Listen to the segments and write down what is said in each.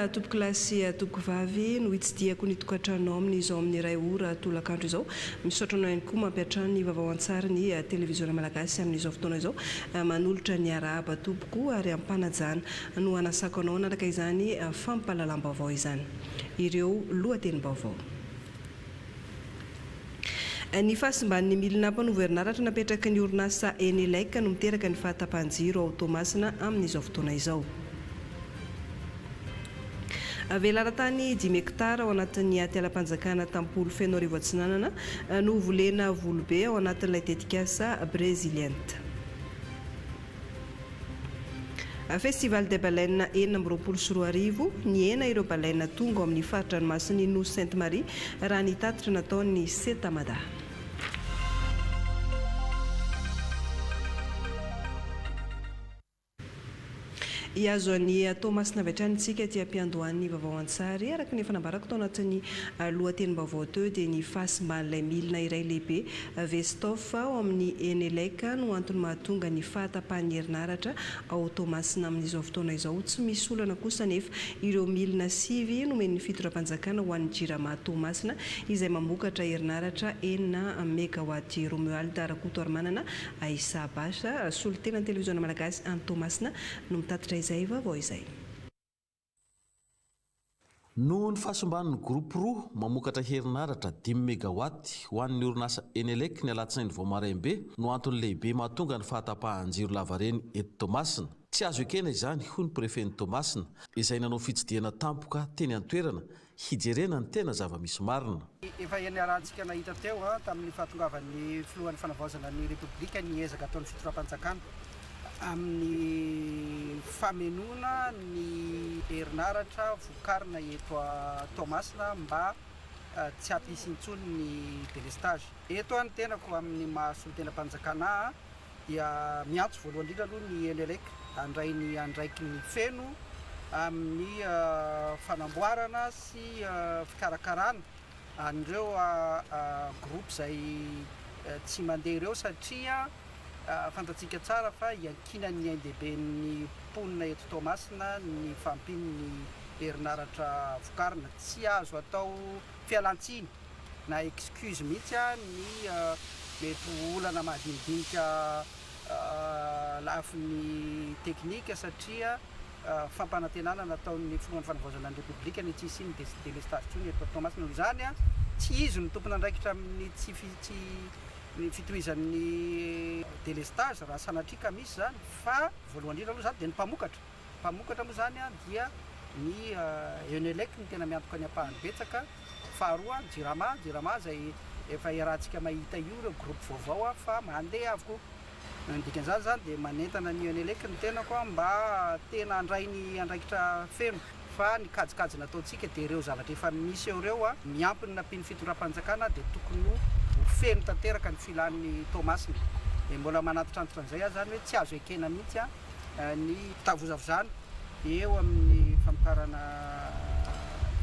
Tompokolahy sy tompokovavy no hitsidihako ny tokantranonao amin'izao amin'ny iray ora tolakandro izao. Misaotra anao ihany koa mampiantrano ny vaovao an-tsary ny Televiziona Malagasy amin'izao fotoana izao. Manolotra ny arahaba tompoko ary am-panajana no hanasako anao hanaraka izany fampahalalam-baovao izany. Ireo lohatenim-baovao. Ny fahasimban'ny milina mpanovo herinaratra napetraky ny orinasa Enelec no miteraka ny fahatapahan-jiro ao Toamasina amin'izao fotoana izao. Velaran-tany dimy hektara ao anatin'ny atialam-panjakana Tampolo Fenoarivo Atsinanana no volena volobe ao anatin'ilay tetikasa Brésilient. Festival des baleines 2026, Nihena ireo baleine tonga ao amin'ny fari-dranomasin'ny Nosy Sainte Marie raha ny tatitra nataon'ny Setamada. Hihazo an'i Toamasina avy hatrany isika aty am-piandohan'ny vaovao an-tsary. Araka ny efa nambarako tao anatin'ny lohatenim-baovao teo dia ny fahasimban'ilay milina iray lehibe Vestoff ao amin'ny Enelec no antony mahatonga ny fahatapahan'ny herinaratra ao Toamasina amin'izao fotoana izao. Tsy misy olana kosa anefa ireo milina sivy nomen'ny fitondram-panjakana ho an'ny Jirama Toamasina izay mamokatra herinaratra enina megawatt. Romuald Rakotoarimanana, Aïssa Bacha, solontenan'ny Televiziona Malagasy any Toamasina no mitatitra izay vaovao izay. Noho ny fahasimban'ny groupe roa mamokatra herinaratra dimy megawatt ho an'ny orinasa Enelec ny alatsinainy vao maraim-be no antony lehibe mahatonga ny fahatapahan-jiro lavareny eto Toamasina. Tsy azo ekena izany, hoy ny prefen'i Toamasina, izay nanao fitsidihana tampoka teny an-toerana hijerena ny tena zava-misy marina. Efa niarahantsika nahita teo tamin'ny fahatongavan'ny filohan'ny fanavaozana ny Repoblika ny ezaka ataon'ny fitondram-panjakana amin'ny famenoana ny herinaratra vokarina eto Toamasina mba tsy hampisy intsony ny délestage. Eto ny tenako amin'ny maha solontenam-panjakana ahy dia miantso voalohany indrindra aloha ny Enelec handray ny andraikiny feno amin'ny fanamboarana sy fikarakarana an'ireo groupe izay tsy mandeha ireo satria fantatsika tsara fa iankinan'ny ain-dehiben'ny mponina eto Toamasina ny fahampian'ny herinaratra vokarina. Tsy azo atao fialantsiny na excuse mihitsy ny mety ho olana madinidinika lafiny teknika satria fampanantenana nataon'ny filohan'ny fanavaozana ny Repoblika ny tsy hisian'ny délestage intsony eto Toamasina. Noho izany, tsy izy no tompon'andraikitra amin'ny tsy ny fitohizan'ny délestage raha sanatria ka misy izany fa voalohany indrindra aloha izany dia ny mpamokatra. Mpamokatra moa izany dia ny Enelec no tena miantoka ny ampahany betsaka, faharoa Jirama, Jirama izay efa iarahantsika mahita io ireo groupe vaovao fa mandeha avokoa. Ny dikan'izany izany dia manentana ny Enelec ny tenako mba tena handray ny andraikitra feno fa ny kajikajy nataontsika dia ireo zavatra efa misy eo ireo miampy ny nampian'ny fitondram-panjakana dia tokony ho feno tanteraka ny filan'ny Toamasina. Dia mbola manantitrantitra an'izay aho izany hoe tsy azo ekena mihitsy ny fitavozavozana eo amin'ny famokarana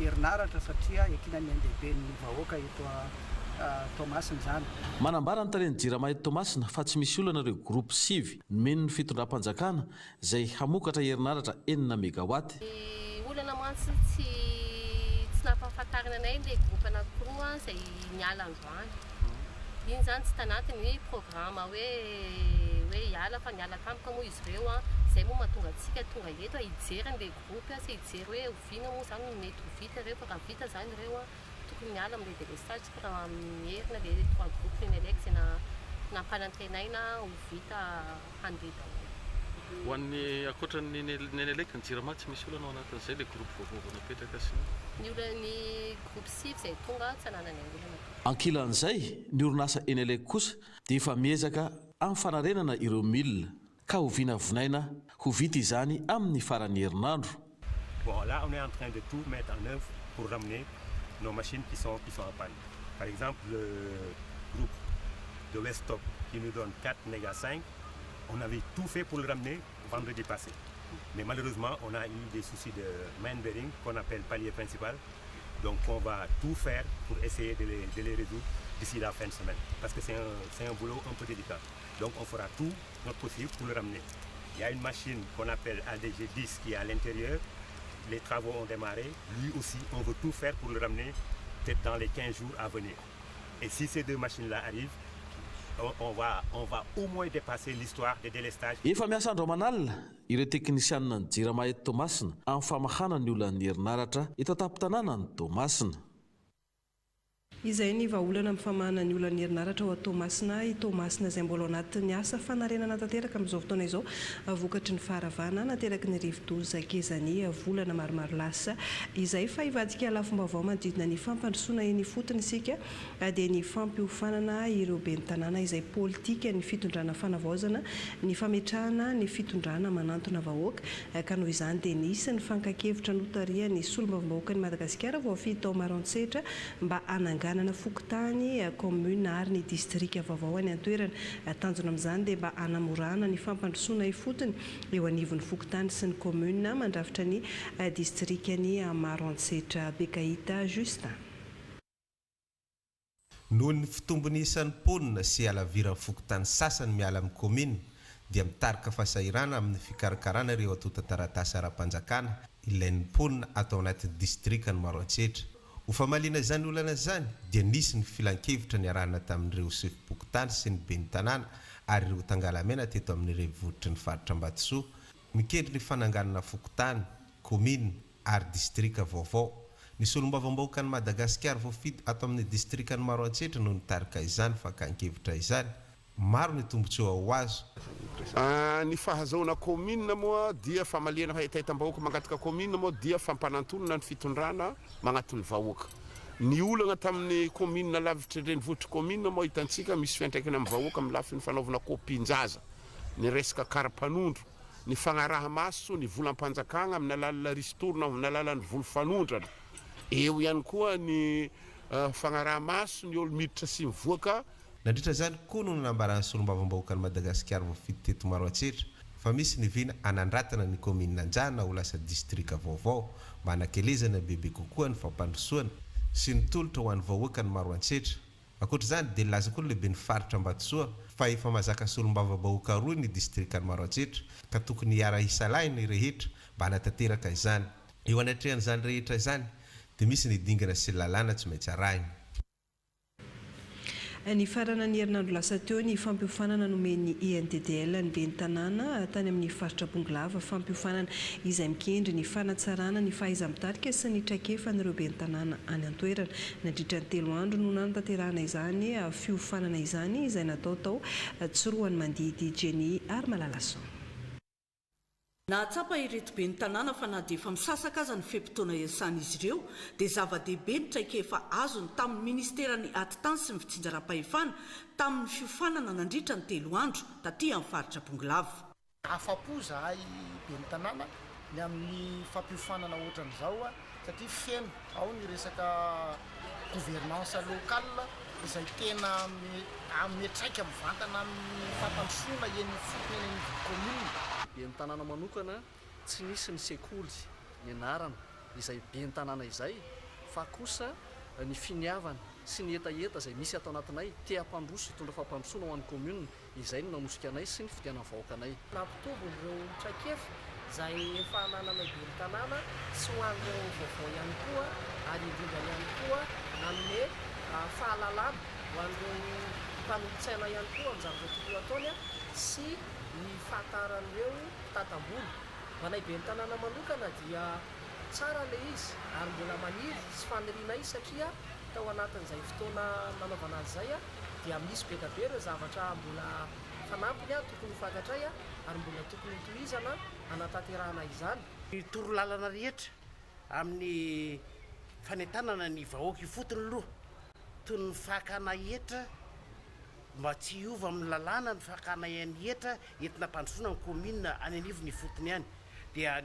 herinaratra satria iankinan'ny ain-dehiben'ny vahoaka eto Toamasina izany. Manambara ny talen'ny Jirama eto Toamasina fa tsy misy olana ireo groupe sivy nomen'ny fitondram-panjakana izay hamokatra herinaratra enina megawatt. Ny olana mantsy tsy tsy nampahafantarina anay ilay groupe anankiroa izay niala androany. Iny izany tsy tanatin'ny programme hoe hoe hiala fa niala tampoka moa izy ireo an. Izay moa mahatonga antsika tonga eto hijery an'ilay groupe sy hijery hoe oviana moa izany no mety ho vita ireo fa raha vita izany ireo an, tokony miala amin'ilay délestage tsika raha miherina ilay trois groupes Enelec izay nampanantenaina ho vita handeha daholo. Ho an'ny ankoatra ny Nenelec, ny Jirama tsy misy olana ao anatin'izay ilay groupe vaovao vao napetraka sy ny. Ny olana ny groupe sivy izay tonga tsy anananay olana tompoko. Ankilan'izay, ny orinasa Enelec kosa dia efa miezaka amin'ny fanarenana ireo milina ka ho vinavinaina ho vita izany amin'ny faran'ny herinandro. Bon là on est en train de tout mettre en œuvre pour ramener nos machines qui sont qui sont en panne. Par exemple le groupe de Westop qui nous donne 4 méga 5, on avait tout fait pour le ramener vendredi passé. Mais malheureusement, on a eu des soucis de main bearing qu'on appelle palier principal. Donc on va tout faire pour essayer de les, de les résoudre d'ici la fin de semaine. Parce que c'est un, un boulot un peu délicat. Donc on fera tout notre possible pour le ramener. Il y a une machine qu'on appelle ADG 10 qui est à l'intérieur. Les travaux ont démarré. Lui aussi, on veut tout faire pour le ramener peut-être dans les 15 jours à venir. Et si ces deux machines-là arrivent, on, va, on va au moins dépasser l'histoire des délestages. Efa miasa andro aman'alina ireo teknisianina ny Jirama eto Toamasina amin'ny famahana ny olan'ny herinaratra eto an-tampon-tanànan'i Toamasina. Izay ny vahaolana amin'ny famahana ny olan'ny herinaratra ao Toamasina. I Toamasina izay mbola ao anatin'ny asa fanarenana tanteraka amin'izao fotoana izao vokatry ny faharavana nateraky ny rivodoza Gezani volana maromaro lasa izay. Fa hivadika lafim-baovao manodidina ny fampandrosoana eny ifotony isika dia ny fampiofanana ireo ben'ny tanàna izay politikan'ny fitondrana fanavaozana ny fametrahana ny fitondrana manantona vahoaka ka noho izany dia nisy ny fankan-kevitra notarihan'ny solombavambahoakan'i Madagasikara voafidy tao Maroantsetra mba hananganana fokontany, commune, ary ny distrika vaovao any an-toerana. Tanjona amin'izany dia mba hanamorana ny fampandrosoana ifotony eo anivon'ny fokontany sy ny commune mandrafitra ny distrikan'i Maroantsetra. Bekahita Justin. Noho ny fitombon'ny isan'ny mponina sy halaviran'ny fokontany sasany miala amin'ny kaominina dia mitarika fasahirana amin'ny fikarakarana ireo antontan-taratasy ara-panjakana ilain'ny mponina ato anatin'ny distrikan'i Maroantsetra. Ho famaliana izany olana izany dia nisy ny filankevitra niarahana tamin'ireo sefom-pokontany sy ny ben'ny tanàna ary ireo tangalamena teto amin'ny renivohitry ny faritra Ambatosoa mikendry ny fananganana fokontany, kaominina ary distrika vaovao. Ny solombavambahoakan'i Madagasikara voafidy ato amin'ny distrikan'i Maroantsetra no nitarika izany fakan-kevitra izany. Maro ny tombontsoa ho azo. Ny fahazahoana kaominina moa dia famaliana hetahetam-bahoaka mangataka kaominina moa dia fampanantonana ny fitondrana magnaton'ny vahoaka. Ny olana tamin'ny kaominina lavitry ny renivohitr'ny kaominina moa hitantsika misy fiantraikany amin'ny vahoaka amin'ny lafiny fanaovana kopin-jaza, ny resaka kara-panondro, ny fagnaraha-maso ny volam-panjakagna amin'ny alalan'ny ristourne amin'ny alalan'ny voly fanondrana. Eo ihany koa ny fagnaraha-maso ny olo miditra sy mivoaka. Nandritra izany koa no nanambaran'ny solombavambahoakan'i Madagasikara voafidy teto Maroantsetra fa misy ny vina hanandratana ny kaominina Anjana ho lasa distrika vaovao mba hanakelezana bebe kokoa ny fampandrosoana sy ny tolotra ho an'ny vahoakan'i Maroantsetra. Ankoatra izany dia nilaza koa ny lehiben'ny faritra Ambatosoa fa efa mazaka solombavambahoaka roa ny distrikan'i Maroantsetra ka tokony hiara-hisalahy ny rehetra mba hanatanteraka izany. Eo anatrehan'izany rehetra izany dia misy ny dingana sy lalàna tsy maintsy arahina. Nifarana ny herinandro lasa teo ny fampiofanana nomen'ny INDDL ny ben'ny tanàna tany amin'ny faritra Bongolava. Fampiofanana izay mikendry ny fanatsarana ny fahaiza-mitarika sy ny traikefan'ireo ben'ny tanàna any an-toerana. Nandritra ny telo andro no nanatanterahana izany fiofanana izany izay natao tao Tsiroanomandidy Jenny ary Malalason. Nahatsapa ireto ben'ny tanàna fa na dia efa misasaka aza ny fe-potoana iasan'izy ireo dia zava-dehibe ny traikefa azony tamin'ny ministeran'ny Atitany sy ny fitsinjaram-pahefana tamin'ny fiofanana nandritra ny telo andro taty amin'ny faritra Bongolava. Afa-po izahay ben'ny tanàna ny amin'ny fampiofanana ohatran'izao satria feno ao ny resaka gouvernance locale izay tena miantraika mivantana amin'ny fampandrosoana eny ifotony eny anivon'ny commune. Ben'ny tanàna manokana, tsy nisy ny sekoly nianarana izay ben'ny tanàna izay fa kosa ny finiavana sy ny hetaheta izay misy ato anatinay te hampandroso hitondra fampandrosoana ho an'ny commune Izay no nanosika anay sy ny fidianan'ny vahoaka anay. Nampitombo ireo traikefa izay efa anananay ben'ny tanàna sy ho an'ireo vaovao ihany koa ary indrindra ihany koa nanome fahalalana ho an'ireo mpanolotsaina ihany koa amin'ny zavatra tokony ho ataony sy ny fahataran'ireo mpitantam-bola. Ho anay ben'ny tanàna manokana dia tsara ilay izy ary mbola maniry sy fanirianay satria tao anatin'izay fotoana nanaovana azy izay dia misy be da be ireo zavatra mbola fanampiny tokony ho fantatray ary mbola tokony ho tohizana hanatanterahana izany. Ny torolalana rehetra amin'ny fanentanana ny vahoaka ifotony aloha, toy ny fakana hetra mba tsy hiova amin'ny lalàna ny fakana ny hetra entina hampandrosoana ny kaominina any anivony ifotony any. Dia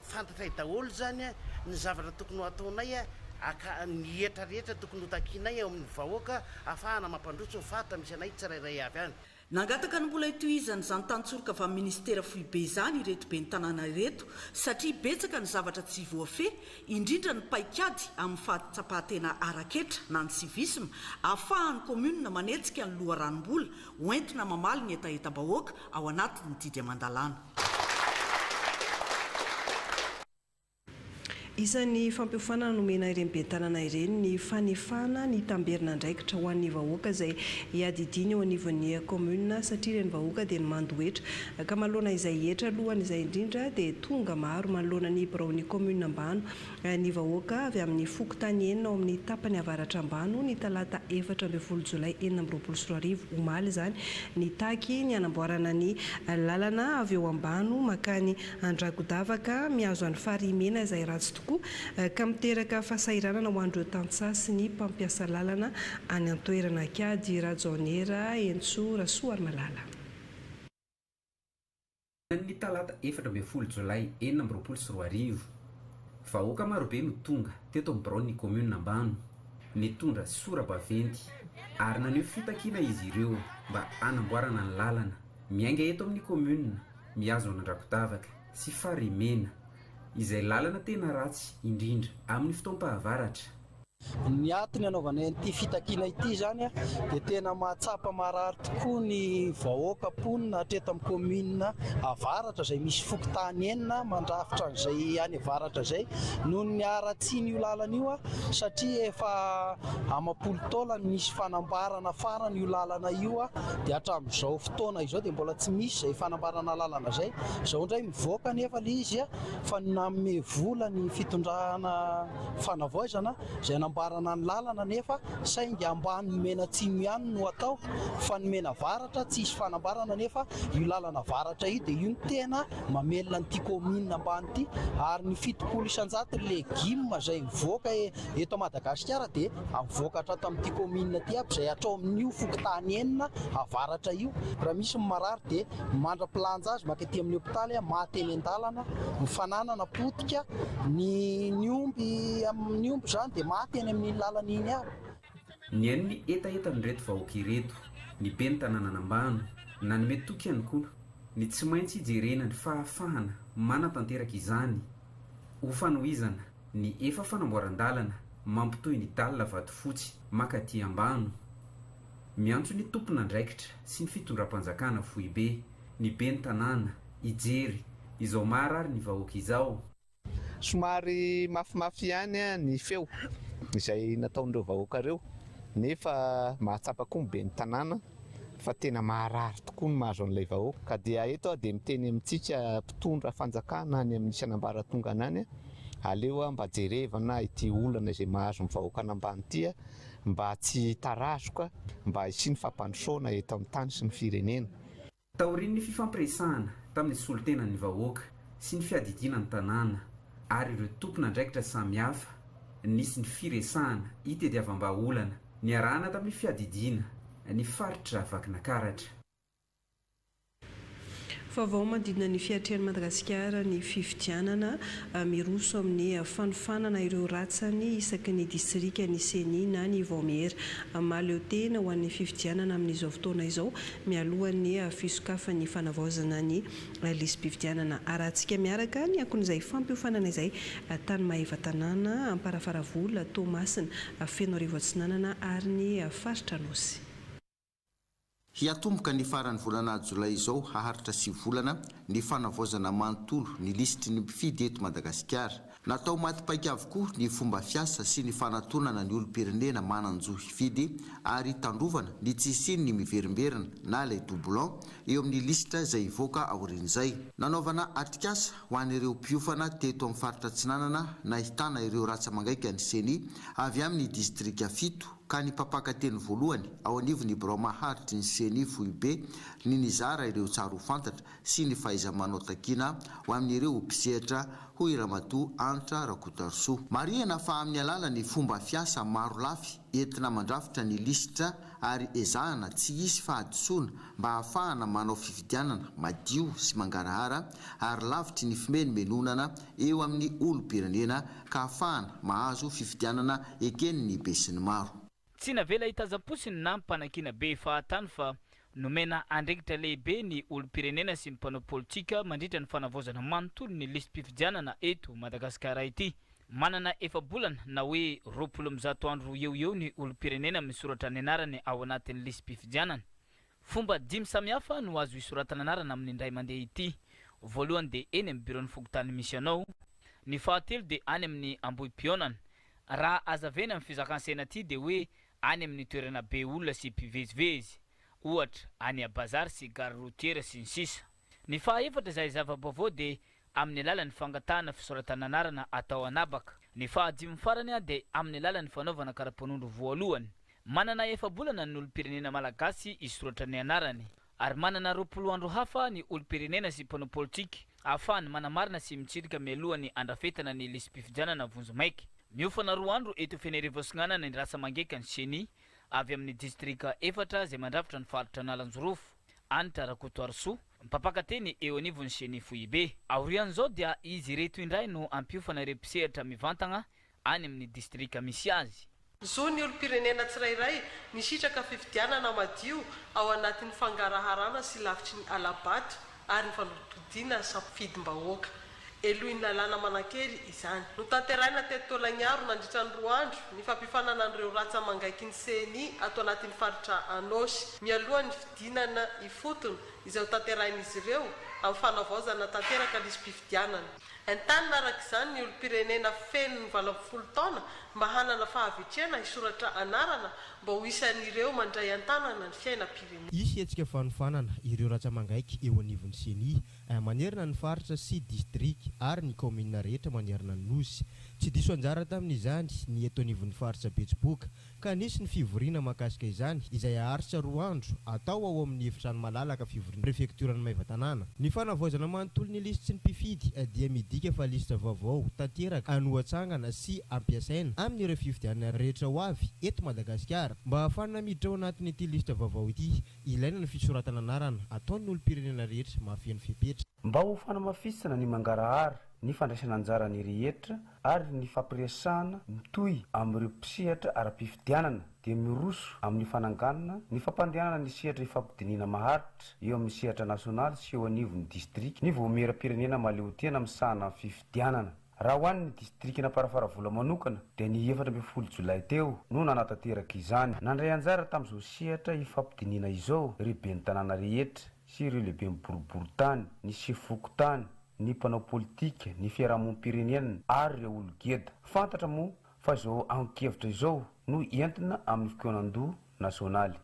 fantatray daholo izany ny zavatra tokony ho ataonay aka ny hetra rehetra tokony ho takianay eo amin'ny vahoaka ahafahana mampandroso ny faritra misy anay tsirairay avy any. Nangataka ny mbola hitohizan'izany tantsoroka avy amin'ny minisitera foibe izany ireto ben'ny tanàna ireto satria betsaka ny zavatra tsy voafehy, indrindra ny paikady amin'ny fahatsapan-tena ara-ketra na ny civisme ahafahan'ny kaominina manetsika ny loharanom-bola hoentina mamaly ny hetahetam-bahoaka ao anatin'ny didy aman-dalàna. Isan'ny fampiofanana nomena ireny ben'ny tanàna ireny ny fanefana ny tamberin'andraikitra ho an'ny vahoaka izay iadidiany eo anivon'ny kaominina satria ireny vahoaka dia ny mandoa hetra ka manoloana izay hetra alohany izay indrindra dia tonga maro manoloana ny biraon'ny kaominina Ambano ny vahoaka avy amin'ny fokontany enina ao amin'ny tapany avaratra Ambano ny talata 14 jolay 2026 omaly izany nitaky ny hanamboarana ny lalana avy eo Ambano mankany Andragodavaka, mihazo an'i Farihimena izay ratsy tokoa ka miteraka fahasahiranana ho an'ireo tantsaha sy ny mpampiasa lalana any an-toerana. Kiady Rajaonera, Hentsoa Rasoarimalala. Ny talata 14 jolay 2026, vahoaka marobe no tonga teto amin'ny biraon'ny kaominina Ambano, nitondra sora-baventy ary naneho fitakiana izy ireo mba hanamboarana ny lalana miainga eto amin'ny kaominina mihazo an'Andrakodavaka sy Farihimena, izay lalana tena ratsy indrindra amin'ny fotoam-pahavaratra. Ny antony anaovanay an'ity fitakiana ity izany dia tena mahatsapa marary tokoa ny vahoaka mponina hatreto amin'ny kaominina avaratra izay misy fokontany enina mandrafitra an'izay any avaratra izay noho ny haratsian'io lalana io satria efa amam-polo taona no nisy fanambarana farany io lalana io dia hatramin'izao fotoana izao dia mbola tsy misy izay fanambarana lalana izay. Izao indray mivoaka anefa ilay izy fa nanome vola ny fitondrana fanavaozana izay anambarana ny lalana nefa saingy ambany Menatsimo ihany no atao fa ny Menavaratra tsisy fanambarana nefa io lalana avaratra io dia io no tena mamelona an'ity kaominina ambany ity ary ny 70 isan-jato legioma izay mivoaka eto Madagasikara dia mivoaka hatrato amin'ity kaominina ity aby izay hatrao amin'io fokontany enina avaratra io. Raha misy ny marary dia mandra-pilanja azy mankaty amin'ny hopitaly, maty eny an-dalana, ny fananana potika, ny ny omby ny omby izany dia maty eny amin'iny lalana iny aby. Nihaino ny hetahetan'ireto vahoaka ireto ny ben'ny tanànan'Ambano, nanome toky ihany koa ny tsy maintsy hijerena ny fahafahana manatanteraka izany ho fanohizana ny efa fanamboaran-dalana mampitohy ny dalle Vatofotsy mankaty Ambano. Miantso ny tompon'andraikitra sy ny fitondram-panjakana foibe, ny ben'ny tanàna, hijery izao maharary ny vahoaka izao. Somary mafimafy ihany ny feo izay nataon'ireo vahoaka ireo nefa mahatsapa koa ny ben'ny tanàna fa tena maharary tokoa ny mahazo an'ilay vahoaka. Ka dia eto aho dia miteny amintsika mpitondra fanjakana any amin'ny isan'ambaratongany any, aleo mba jerevana ity olana izay mahazo ny vahoakan'Ambany ity mba tsy hitarazoka, mba hisian'ny fampandrosoana eto amin'ny tany sy ny firenena. Taorian'ny fifampiresahana tamin'ny solontenan'ny vahoaka sy ny fiadidiana ny tanàna ary ireo tompon'andraikitra samihafa, nisy ny firesahana hitediavam-bahaolana niarahana tamin'ny fiadidiana ny faritra Vakinakaratra. Vaovao manodidina ny fiatrehan'i Madagasikara ny fifidianana, miroso amin'ny fanofanana ireo ratsany isaky ny distrika ny Ceni na ny vaomiera mahaleo tena ho an'ny fifidianana amin'izao fotoana izao mialohan'ny fisokafan'ny fanavaozana ny lisi-pifidianana. Arahantsika miaraka ny akon'izay fampiofanana izay tany Maevatanàna, Amparafaravola, Toamasina, Fenoarivo Atsinanana ary ny faritra Anosy. Hiatomboka ny faran'ny volana jolay izao haharitra sivy volana ny fanavaozana manontolo ny lisitry ny mpifidy eto Madagasikara. Natao maty paika avokoa ny fomba fiasa sy ny fanatonana ny olom-pirenena manan-jo hifidy ary tandrovana ny tsy hisian'ny miverimberina na ilay doublon eo amin'ny lisitra izay hivoaka aorian'izay. Nanaovana atrikasa ho an'ireo mpiofana teto amin'ny faritra Atsinanana nahitana ireo ratsa-mangaikan'ny Ceni avy amin'ny distrika fito ka ny mpampaka-teny voalohany ao anivon'ny birao maharitry ny Ceni foibe ny nizara ireo tsara ho fantatra sy ny fahaiza-manao takiana ho amin'ireo mpisehatra, hoy Ramatoa Hanitra Rakotarisoa. Marihana fa amin'ny alalan'ny fomba fiasa maro lafy entina mandrafitra ny lisitra ary ezahana tsy hisy fahadisoana mba hahafahana manao fifidianana madio sy mangarahara ary lavitry ny fimenomenonana eo amin'ny olom-pirenena ka hahafahana mahazo fifidianana eken'ny besinimaro. Tsy navela hitazam-potsiny na mpanakiana be fahatany fa nomena andraikitra lehibe ny olom-pirenena sy ny mpanao politika mandritra ny fanavaozana manontolo ny lisi-pifidianana eto Madagasikara ity. Manana efa-bolana na hoe 120 andro eo ho eo ny olom-pirenena misoratra ny anarany ao anatin'ny lisi-pifidianana. Fomba dimy samihafa no azo isoratana anarana amin'ny indray mandeha ity. Voalohany dia eny amin'ny biraon'ny fokontany misy anao. Ny fahatelo dia any amin'ny Ambohipihaonana. Raha hazavaina amin'ny fizakan-saina aty dia hoe any amin'ny toerana be olona sy mpivezivezy. Ohatra, any à bazary sy gare routière sy ny sisa. Ny fahaefatra izay zava-baovao dia amin'ny alalan'ny fangatahana fisoratana anarana atao an'habaka. Ny fahadimy farany dia amin'ny alalan'ny fanaovana kara-panondro voalohany. Manana efa-bolana ny olom-pirenena malagasy hisoratra ny anarany. Ary manana 20 andro hafa ny olom-pirenena sy mpanao politika ahafahany manamarina sy mitsirika mialoha ny handrafetana ny lisi-pifidianana vonjimaika. Miofana roa andro eto Fenerivo Atsinanana ny rasa-mangeika ny Ceni avy amin'ny distrika efatra izay mandrafitra ny faritra Analanjirofo. Hanitra Rakotoarisoa, mpampaka-teny eo anivon'ny Ceni foibe. Aorian'izao dia izy ireto indray no hampiofana ireo mpisehatra mivantagna any amin'ny distrika misy azy. Zo ny olom-pirenena tsirairay nisitraka fifidianana madio ao anatin'ny fangaraharana sy lavitry ny hala-bato ary ny fanodinkodinana safidim-bahoaka. Helohin'ny lalàna manan-kery izany. Notanterahina teto Taolagnaro nandritra ny roa andro ny fampiofanana an'ireo ratsa-mangaiky ny Ceni ato anatin'ny faritra Anôsy mialoha ny fidinana ifotony izay hotanterahin'izy ireo amin'ny fanavaozana tanteraka lisi-pifidianana. Entanina araka izany ny olom-pirenena feno ny 18 taona mba hanana fahavitrihana hisoratra anarana mba ho isan'ireo mandray an-tanana ny fiainam-pirenena. Hisy hetsika fanofanana ireo ratsa-mangaiky eo anivon'ny Ceni manerana ny faritra sy distrika ary ny kaominina rehetra manerana ny Nosy. Tsy diso anjara tamin'izany ny eto anivon'ny faritra Betsiboka ka nisy ny fivoriana mahakasika izany izay haharitra roa andro atao ao amin'ny efitrano malalaka fivorian'ny prefektioran'i Maevatanàna. Ny fanavaozana manontolo ny lisitry ny mpifidy dia midika fa lisitra vaovao tanteraka no hatsangana sy ampiasaina amin'ireo fifidianana rehetra ho avy eto Madagasikara. Mba hahafahana miditra ao anatin'ity lisitra vaovao ity, ilaina ny fisoratana anarana ataon'ny olom-pirenena rehetra mahafeno fepetra. Mba ho fanamafisana ny mangarahara ny fandraisana anjara ny rehetra ary ny fampiresahana mitohy amin'ireo mpisehatra ara-pifidianana dia miroso amin'ny fananganana ny fampandehanana ny sehatra ifampidinihana maharitra eo amin'ny sehatra nasionaly sy eo anivon'ny distrika ny Vaomieram-pirenena mahaleotena misahana ny fifidianana. Raha ho an'ny distrikan'Amparafaravola manokana dia ny 14 jolay teo no nanatanteraka izany. Nandray anjara tamin'izao sehatra ifampidinihana izao ireo ben'ny tanàna rehetra sy ireo lehiben'ny boriborintany, ny sefo fokontany, ny mpanao politika, ny fiarahamonim-pirenena ary ireo olon-geda. Fantatra moa fa izao angon-kevitra izao no entina amin'ny fikaonandoha nasionaly.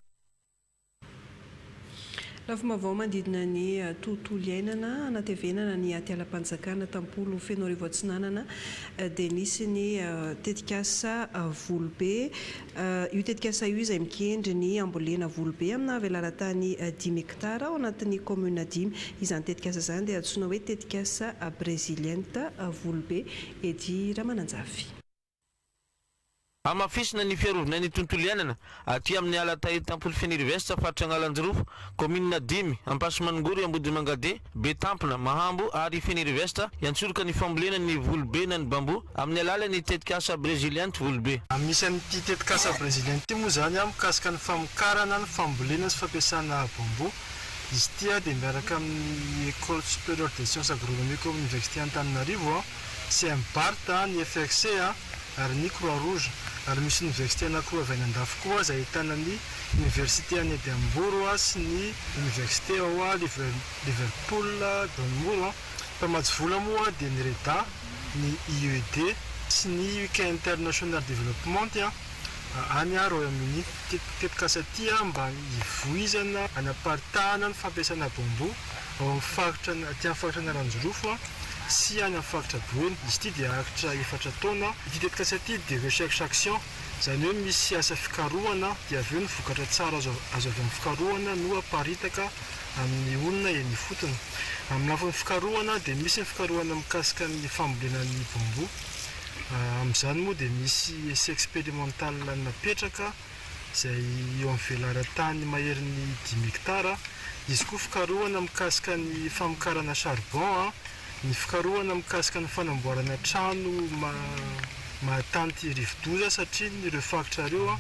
Lafim-baovao manodidina ny tontolo iainana, hanatevenana ny atialam-panjakana Tampolo Fenoarivo Atsinanana dia nisy ny tetikasa Volobe. Io tetikasa io izay mikendry ny hambolena volobe amina velaran-tany dimy hektara ao anatin'ny kaominina dimy. Izany tetikasa izany dia antsoina hoe tetikasa Bresiliente Volobe. Eddy Ramananjafy. Hamafisina ny fiarovana ny tontolo iainana aty amin'ny ala Tahiry Tampolo Fenerive-Est, faritra Analanjirofo, kaominina dimy, Ampasimanongory, Ambodimangade, Betampona, Mahambo ary Fenerive-Est, hiantsoroka ny fambolena ny volobe na ny bambou amin'ny alalan'ny tetikasa Bresiliant Volobe. Misy an'ity tetikasa Bresiliant ity moa izany mikasika ny famokarana, ny fambolena sy fampiasana bambou. Izy ity dia miaraka amin'ny Ecole Supérieure des Sciences Agronomiques ao amin'ny Université Antananarivo, CMBART, ny FRC ary ny Croix Rouge. Ary misy oniversite anankiroa avy any andafy koa izay ahitana ny oniversite any Edimbourg sy ny oniversite ao Liverpool, Dunmoor. Mpamatsy vola moa dia ny REDA, ny IED sy ny UK International Development any Royaume-Uni. Ity tetikasa ity mba hivoizana hanaparitahana ny fampiasana bambou ao amin'ny faritra aty amin'ny faritra Analanjirofo sy any amin'ny faritra Boeny. Izy ity dia haharitra efatra taona. Ity tetikasa ity dia recherche action, izany hoe misy asa fikarohana dia avy eo ny vokatra tsara azo azo avy amin'ny fikarohana no aparitaka amin'ny olona eny ifotony. Amin'ny lafiny fikarohana dia misy ny fikarohana mikasika ny fambolena ny bambou. Amin'izany moa dia misy essai expérimental napetraka izay eo amin'ny velaran-tany maherin'ny dimy hektara. Hisy koa fikarohana mikasika ny famokarana charbon, ny fikarohana mikasika ny fanamboarana trano mahatanty rivodoza satria ireo faritra ireo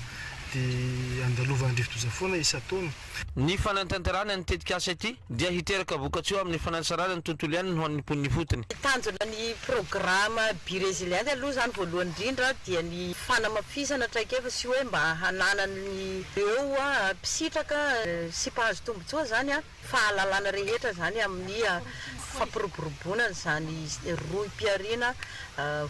Dia andalovan'ny rivodoza foana isan-taona. Ny fanatanterahana ny tetikasa ity dia hiteraka vokatsoa amin'ny fanatsarana ny tontolo iainana ho an'ny mponina ifotony. Tanjona ny programa Be Resilient aloha izany voalohany indrindra dia ny fanamafisana traikefa sy hoe mba hananan'ireo mpisitraka sy mpahazo tombontsoa izany fahalalana rehetra izany amin'ny fampiroboroboana an'izany rohim-pihariana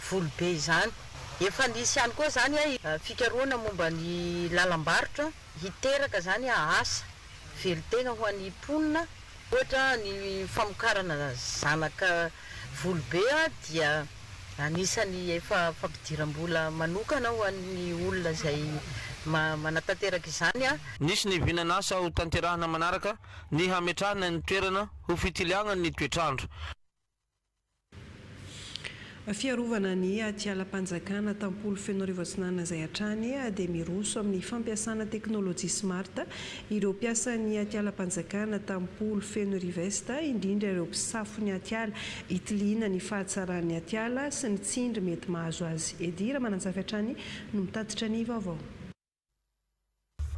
volobe izany. Efa nisy ihany koa izany fikarohana momba ny lalam-barotra hiteraka izany asa velon-tegna ho an'ny mponina, ohatra ny famokarana zanaka volobe dia anisan'ny efa fampidiram-bola manokana ho an'ny olona izay manatanteraka izany. Nisy ny vinan'asa ho tanterahina manaraka ny hametrahana ny toerana ho fitiliagna ny toetr'andro. Fiarovana ny atialam-panjakana Tampolo Fenoarivo Atsinanana izay hatrany dia miroso amin'ny fampiasana teknolojia smart ireo mpiasan'ny atialam-panjakana Tampolo Fenoarivo Est, indrindra ireo mpisafo ny atiala, hitiliana ny fahatsaran'ny atiala sy ny tsindry mety mahazo azy. Eddy Ramananjafy hatrany no mitatitra ny vaovao.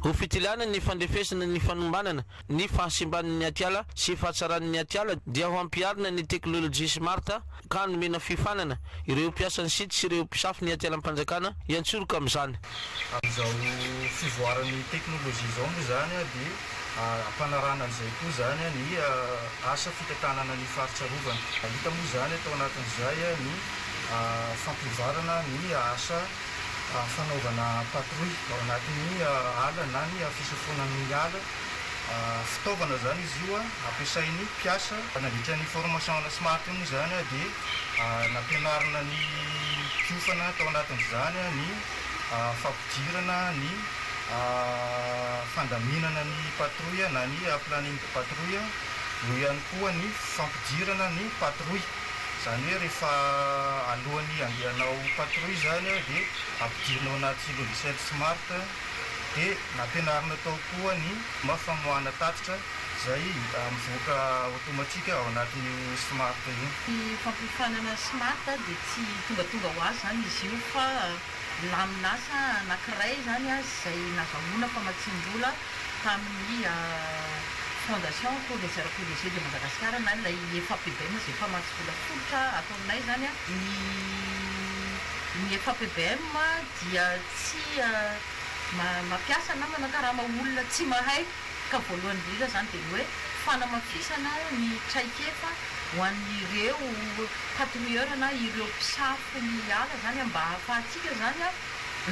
Ho fitiliana ny fandrefesana ny fanombanana ny fahasimban'ny atiala sy fahatsaran'ny atiala dia ho ampiharina ny teknolojia smart ka nomena fiofanana ireo mpiasan'ny site sy ireo mpisafo ny atialam-panjakana hiantsoroka amin'izany. Amin'izao fivoaran'ny teknolojia izao moa izany dia ampanarahana an'izay koa izany ny asa fitantanana ny faritra arovana. Hita moa izany tao anatin'izay ny fampivoarana ny asa fanaovana patrouille ao anatin'ny ala na ny fisafoana ny ala. Fitaovana izany izy io ampiasain'ny mpiasa. Nandritra ny formation ana smart io moa izany dia nampianarina ny mpiofana tao anatin'izany ny fampidirana ny fandaminana ny patrouille na ny planning de patrouille, eo ihany koa ny fampidirana ny patrouille. Izany hoe rehefa alohan'ny handeha hanao patrouille izany dia ampidirina ao anaty logiciel smart dia nampianarina tao koa ny fomba famoahana tatitra izay mivoaka automatique ao anatin'io smart io. Ny fampiofanana smart dia tsy tongatonga ho azy izany izy io fa lamin'asa anankiray izany izay nazahoana famatsiam-bola tamin'ny Fondation pour les Archéologies de Madagascar na ilay FAPBM izay mpamatsy vola tolotra ato aminay izany. Ny ny FAPBM dia tsy mampiasa na manakarama olona tsy mahay ka voalohany indrindra izany dia ny hoe fanamafisana ny traikefa ho an'ireo patrouilleurs na ireo mpisafo ny ala izany mba hahafahantsika izany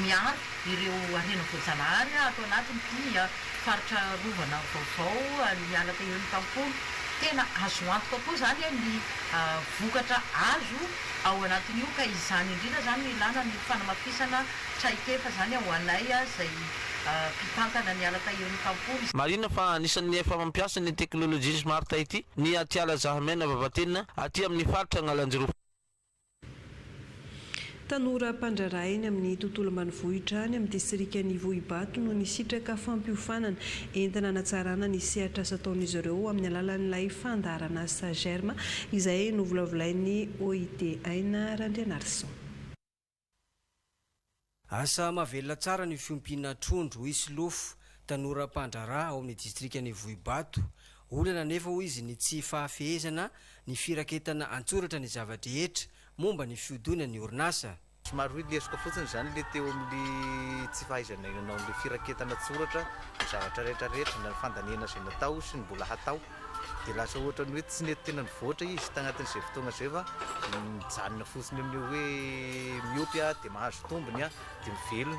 miaro ireo harena voajanahary ato anatin'ity faritra arovana vaovao ny ala tahirin'ny tampolo. Tena azo antoka koa izany ny vokatra azo ao anatin'io ka izany indrindra izany no ilana ny fanamafisana traikefa izany ho anay izay mpitantana ny ala tahirin'ny tampolo. Marihina fa anisan'ny efa mampiasa ny teknolojia smart ity ny Atiala Zahamena Vavatenina aty amin'ny faritra Analanjirofo. Tanora mpandraharaha eny amin'ny tontolo ambanivohitra any amin'ny distrikan'i Vohibato no nisitraka fampiofanana entina hanatsarana ny sehatr'asa ataon'izy ireo amin'ny alalan'ilay fandaharan'asa GERMA izay novolavolain'ny OIT Aina Randrianarison. Asa mahavelona tsara ny fiompiana trondro, hoy Solofo, tanora mpandraharaha ao amin'ny distrikan'i Vohibato. Olana anefa, hoy izy, ny tsy fahafehezana ny firaketana an-tsoratra ny zava-drehetra momba ny fihodinan'ny orinasa. Somary hoe lesoka fotsiny izany ilay teo amin'ilay tsy fahaizanay nanao an'ilay firaketana an-tsoratra ny zavatra rehetra rehetra na ny fandaniana izay natao sy ny mbola hatao. Dia lasa ohatran'ny hoe tsy nety tena nivoatra izy tagnatin'izay fotoagna izay fa nijanona fotsiny amin'io hoe miompy aho dia mahazo tombony aho dia mivelona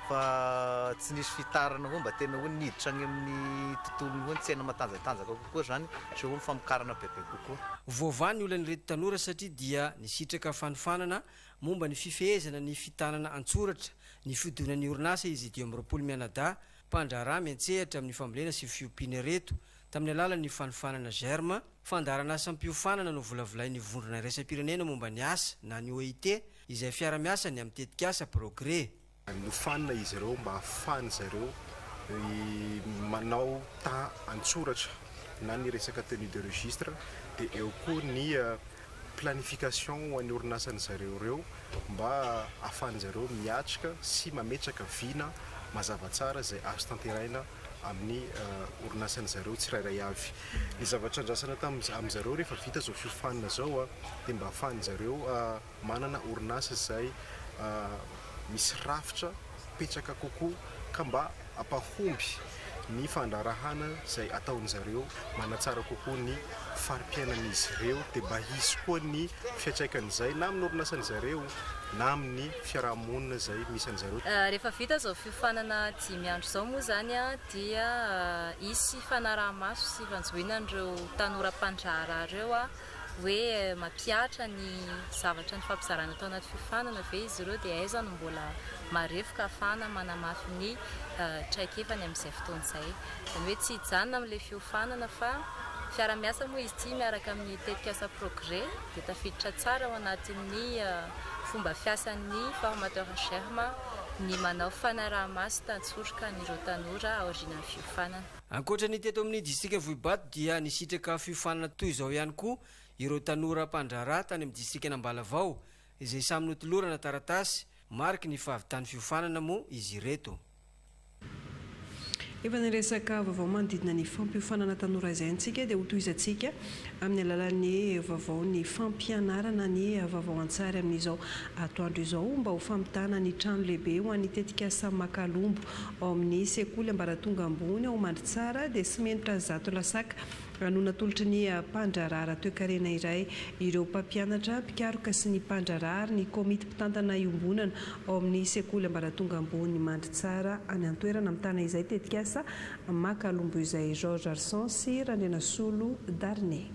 fa tsy nisy fitarana hoe mba tena hoe niditra agny amin'ny tontolon'ny hoe ny tsena matanjatanjaka kokoa izany sy hoe ny famokarana bebe kokoa. Voavaha ny olan'ireto tanora satria dia nisitraka fanofanana momba ny fifehezana ny fitanana an-tsoratra ny fihodinan'ny orinasa izy 25 mianadahy mpandraharaha miantsehatra amin'ny fambolena sy fiompiana ireto tamin'ny alalan'ny fanofanana Germe, fandaharan'asam-piofanana novolavolain'ny Vondrona Iraisam-pirenena momba ny Asa na ny OIT, izay fiara-miasany amin'ny tetikasa Progrès. Nofanina izy ireo mba hahafahan'izy ireo manao taha an-tsoratra na ny resaka tenue de registre dia eo koa ny planification ho an'ny orinasan'ny zareo ireo mba ahafahan'ny zareo miatrika sy mametraka vina mazava tsara izay azo tanterahina amin'ny orinasan'ny zareo tsirairay avy. Ny zavatra andrasana tamin'ny zareo rehefa vita izao fiofanana izao dia mba ahafahan'ny zareo manana orinasa izay misy rafitra mipetraka kokoa ka mba hampahomby ny fandraharahana izay ataon'izareo, manatsara kokoa ny fari-piainan'izy ireo dia mba hisy koa ny fiantraikan'izay na amin'ny orinasan'izareo na amin'ny fiaraha-monina izay misy an'izareo. Rehefa vita izao fiofanana dimy andro izao moa izany dia hisy fanaraha-maso sy fanjohiana an'ireo tanora mpandraharaha ireo hoe mampihatra ny zavatra nifampizarana tao anaty fiofanana ve izy ireo dia aiza no mbola marefo ka ahafahana manamafy ny traikefany amin'izay fotoana izay. Izany hoe tsy hijanona amin'ilay fiofanana fa fiara-miasa moa izy ity miaraka amin'ny tetikasa Progrès dia tafiditra tsara ao anatin'ny fomba fiasan'ny formateur Germe ny manao fanaraha-maso tantsoroka an'ireo tanora aorianan'ny fiofanana. Ankoatra ny teto amin'ny distrika Vohibato dia nisitraka fiofanana toy izao ihany koa ireo tanora mpandraharaha tany amin'ny distrikan'Ambalavao izay samy notolorana taratasy mariky ny fahavitan'ny fiofanana moa izy ireto. Efa niresaka vaovao manodidina ny fampiofanana tanora izay antsika dia hotohizantsika amin'ny alalan'ny vaovao ny fampianarana ny vaovao an-tsary amin'izao atoandro izao mba ho famitana ny trano lehibe ho an'ny tetikasa Makalombo ao amin'ny sekoly ambaratonga ambony ao Mandritsara dia simenitra zato lasaka no natolotry ny mpandraharaha ara-toekarena iray ireo mpampianatra, mpikaroka sy ny mpandraharaha ary ny komity mpitantana iombonana ao amin'ny sekoly ambaratonga ambony Mandritsara any an-toerana mitana izay tetikasa Makalombo izay Georges Arson sy Randrianasolo Darné.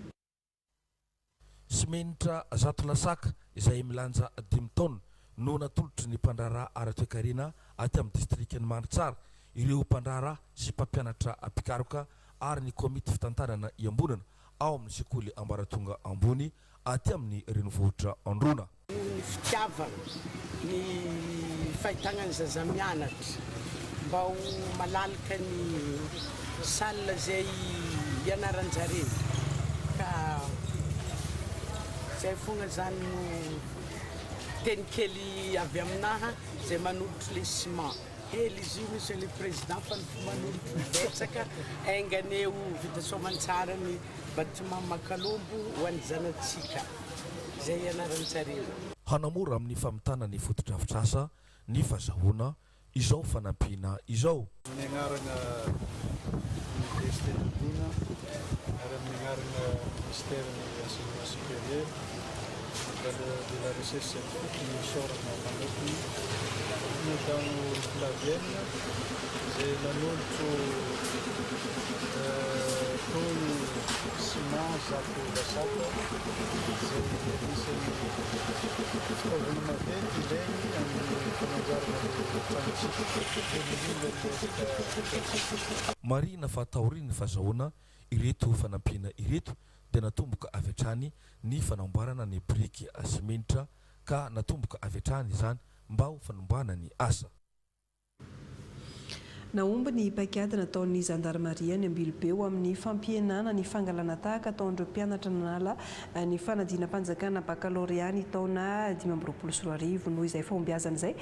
Simenitra zato lasaka izay milanja dimy taonina no natolotry ny mpandraharaha ara-toekarena aty amin'ny distrikan'i Mandritsara ireo mpandraharaha sy mpampianatra mpikaroka ary ny komity fitantanana iombonana ao amin'ny sekoly ambaratonga ambony aty amin'ny renivohitra Androna. Noho ny fitiavana, ny fahitana ny zaza mianatra, mba ho malalaka ny salle izay hianaran-jareo ka izay foana izany no teny kely avy aminaha izay manolotra le ciment. Hely izy io Monsieur le Président fa ny fo manolotra betsaka, enga anie ho vita soamantsara ny Bâtiment Makalombo ho an'ny zanatsika izay ianaran-tsareo. Hanamora amin'ny famitana ny fotodrafitrasa ny fazahoana izao fanampiana izao. Amin'ny agnarana Université d'Androna ary amin'ny agnarana Minisiteran'ny Enseignement Supérieur et de la Recherche Scientifique no isaorana manokana Madame Flavienne izay nanolotro Tony ciment zato lasaka izay anisan'ny fitaovana maventy ilainy amin'ny fananjarana ny tranontsika, indrindra indrindra ny resaka toetr'andro. Marihina fa taorian'ny fazahoana ireto fanampiana ireto dia natomboka avy hatrany ny fanamboarana ny biriky simenitra ka natomboka avy hatrany izany mba ho fanombana ny asa. Nahomby ny paikady nataon'ny zandarimaria any Ambilobe ho amin'ny fampihenana ny fangalana tahaka ataon'ireo mpianatra nanala ny fanadinam-panjakana bakalorea ny taona 2025. Noho izay fahombiazana izay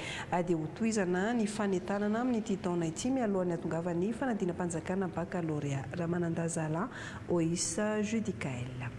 dia hotohizana ny fanentanana amin'ity taona ity mialohan'ny hatongavan'ny fanadinam-panjakana bakalorea. Ramanandaza Alain, Ois Judicaël.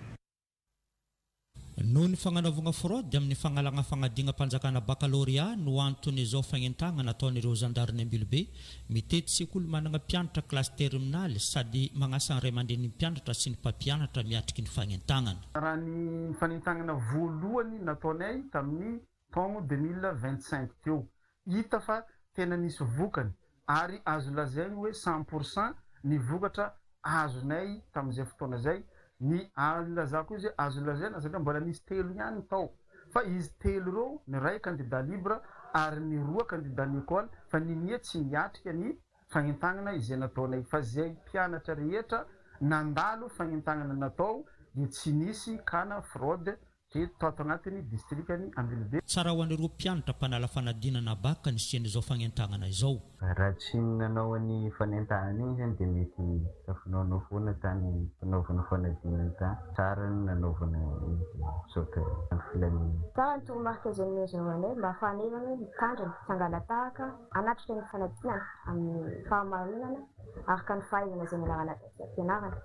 Noho ny fagnanaovagna fraude amin'ny fagnalagna fagnadignam-panjakana baccalauréat no anton'izao fagnentagnana ataon'ireo zandarin'i Ambilobe mitety sekoly managna mpianatra kilasy terminaly sady magnasa ny ray aman-drenin'ny mpianatra sy ny mpampianatra miatriky ny fagnentagnana. Raha ny fanentagnana voalohany nataonay tamin'ny taogno 2025 teo, hita fa tena nisy vokany ary azo lazainy hoe cent pour cent ny vokatra azonay tamin'izay fotoana izay, ny ilazako izy hoe azo lazaina satria mbola nisy telo ihany tao fa izy telo ireo ny iray candidat libre ary ny roa candidat ny école fa ninia tsy niatrika ny fagnentagnana izay nataonay fa izay mpianatra rehetra nandalo fagnentagnana natao dia tsy nisy cas-na fraude. Teto tato anatin'ny distrikan'i Ambilobe. Tsara ho an'ireo mpianatra mpanala fanadinana Bacc ny hisian'izao fagnentagnana izao. Raha tsy nanao an'i fanentanana iny zany dia mety tafinaonao foana tany fanaovana fanadinana tany. Tsara ny nanaovana izy dia misaotra ny filaminana. Tsara ny toromarika izay nomen'izareo anay mba ahafahanay izany hoe mitandrina, tsy hangala-tahaka, hanatrika ny fanadinana amin'ny fahamarinana araka ny fahaizana izay nianarana taty am-pianarana.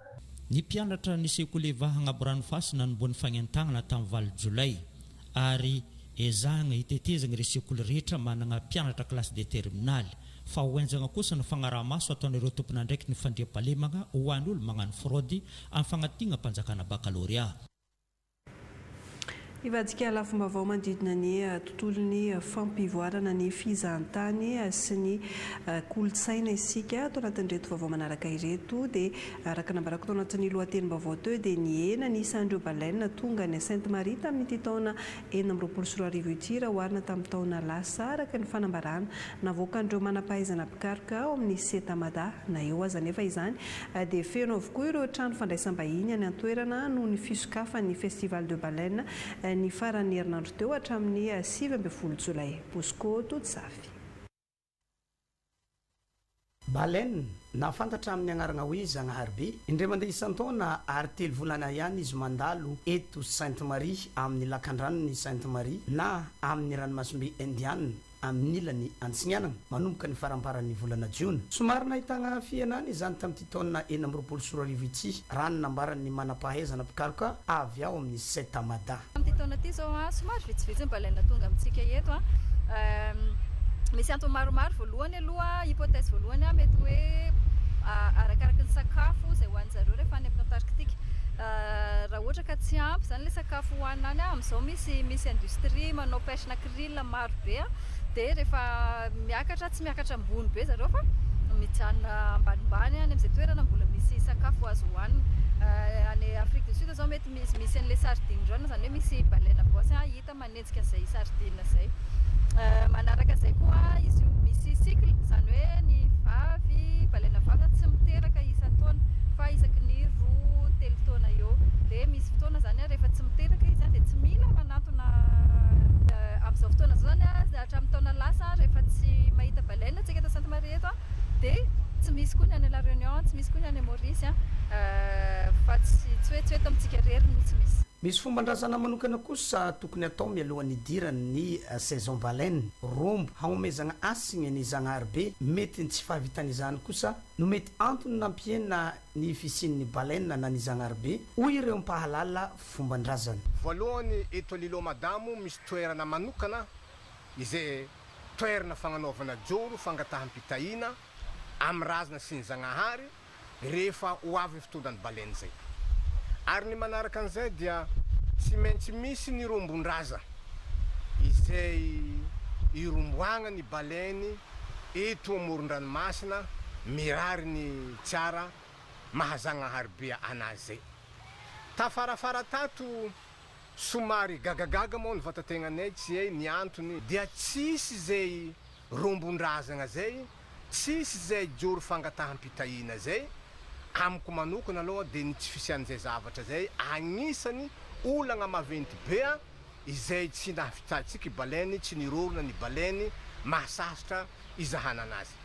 Ny mpianatra ny sekoly Eva Agnaboranofasy nanomboha ny fagnentagnana tamin'ny valo jolay ary ezahagna hitetezagna ireo sekoly rehetra managna mpianatra kilasy de terminaly fa ho henjagna kosa ny fagnaraha-maso ataon'ireo tompon'andraikitry ny fandriampahalemagna ho an'olo magnano fraude amin'ny fagnatignam-panjakana bakalorea. Hivadika lafim-baovao manodidina ny tontolon'ny fampivoarana ny fizahantany sy ny kolontsaina isika ato anatin'ireto vaovao manaraka ireto. Dia araka nambarako tao anatin'ny lohatenim-baovao teo dia nihena ny isan'ireo baleine tonga any Sainte Marie tamin'ity taona 2026 ity raha oharina tamin'ny taona lasa araka ny fanambarana navoakan'ireo manam-pahaizana mpikaroka ao amin'ny Cetamada. Na eo aza anefa izany dia feno avokoa ireo trano fandraisam-bahiny any an-toerana noho ny fisokafan'ny Festival de Baleine ny faran'ny herinandro teo hatramin'ny 19 jolay. Bosco Todizafy. Baleine, na fantatra amin'ny agnarana hoe Zagnaharibe, indray mandeha isan-taona ary telo volana ihany izy mandalo eto Sainte Marie amin'ny lakandranon'i Sainte Marie na amin'ny ranomasimbe Indiana. amin'ny ilany antsignanana, manomboka ny faramparan'ny volana jiona. Somary nahitana fihenana izany tamin'ity taona 2026 ity, raha ny nambaran'ny manam-pahaizana mpikaroka avy ao amin'ny Cetamada. Amin'ity taona ity izao, somary vitsivitsy ny baleine tonga amintsika eto. Misy antony maromaro. Voalohany aloha, hypothèse voalohany, mety hoe arakaraky ny sakafo izay hohanin-dry zareo rehefa any amin'ny Antarctique. Raha ohatra ka tsy ampy izany ilay sakafo hohanina any, amin'izao misy misy industrie manao pêche-na krill maro be dia rehefa miakatra tsy miakatra ambony be zareo fa mijanona ambanimbany any amin'izay toerana mbola misy sakafo azo hohanina. Any Afrique du Sud zao mety misy misy an'ilay sardine run izany hoe misy baleine à brosse hita manenjika an'izay sardine izay. Manaraka izay koa izy io misy cycle izany hoe ny vavy baleine vavy tsy miteraka isan-taona fa isaky ny roa telo taona eo dia misy fotoana izany rehefa tsy miteraka izy dia tsy mila manantona Amin'izao fotoana izao izany hatramin'ny taona lasa rehefa tsy mahita baleine tsika eto Sainte Marie eto dia tsy misy koa ny any La Réunion, tsy misy koa ny any Maurice fa tsy tsy hoe tsy hoe eto amintsika irery no tsy misy. Misy fomban-drazana manokana kosa tokony atao mialohan'ny hidiran'ny saison baleine, rombo, hagnomezagna hasigny ny Zagnahary be, mety ny tsy fahavitana izany kosa no mety antony nampihena ny fisian'ny baleine na ny Zagnahary be, hoy ireo mpahalala fomban-drazana. Voalohany eto Lilo Madamo misy toerana manokana izay toerana fagnanaovana joro fangataham-pitahiana amin'ny razana sy ny Zagnahary rehefa ho avy ny fotoanan'ny baleine izay. Ary ny manaraka an'izay dia tsy maintsy misy ny rombon-draza izay iromboagna ny baleine eto amoron-dranomasina mirary ny tsara maha Zagnahary be anazy zay. Tafarafara tato somary gagagaga moa ny vatategnanay tsy hay ny antony dia tsisy zay rombondrazagna zay, tsisy zay joro fangataham-pitahiana zay, amiko manokana aloha dia ny tsy fisian'izay zavatra zay agnisany olagna maventy be izay tsy nahavitatsika i baleine, tsy nirorona ny baleine mahasastra izahana anazy.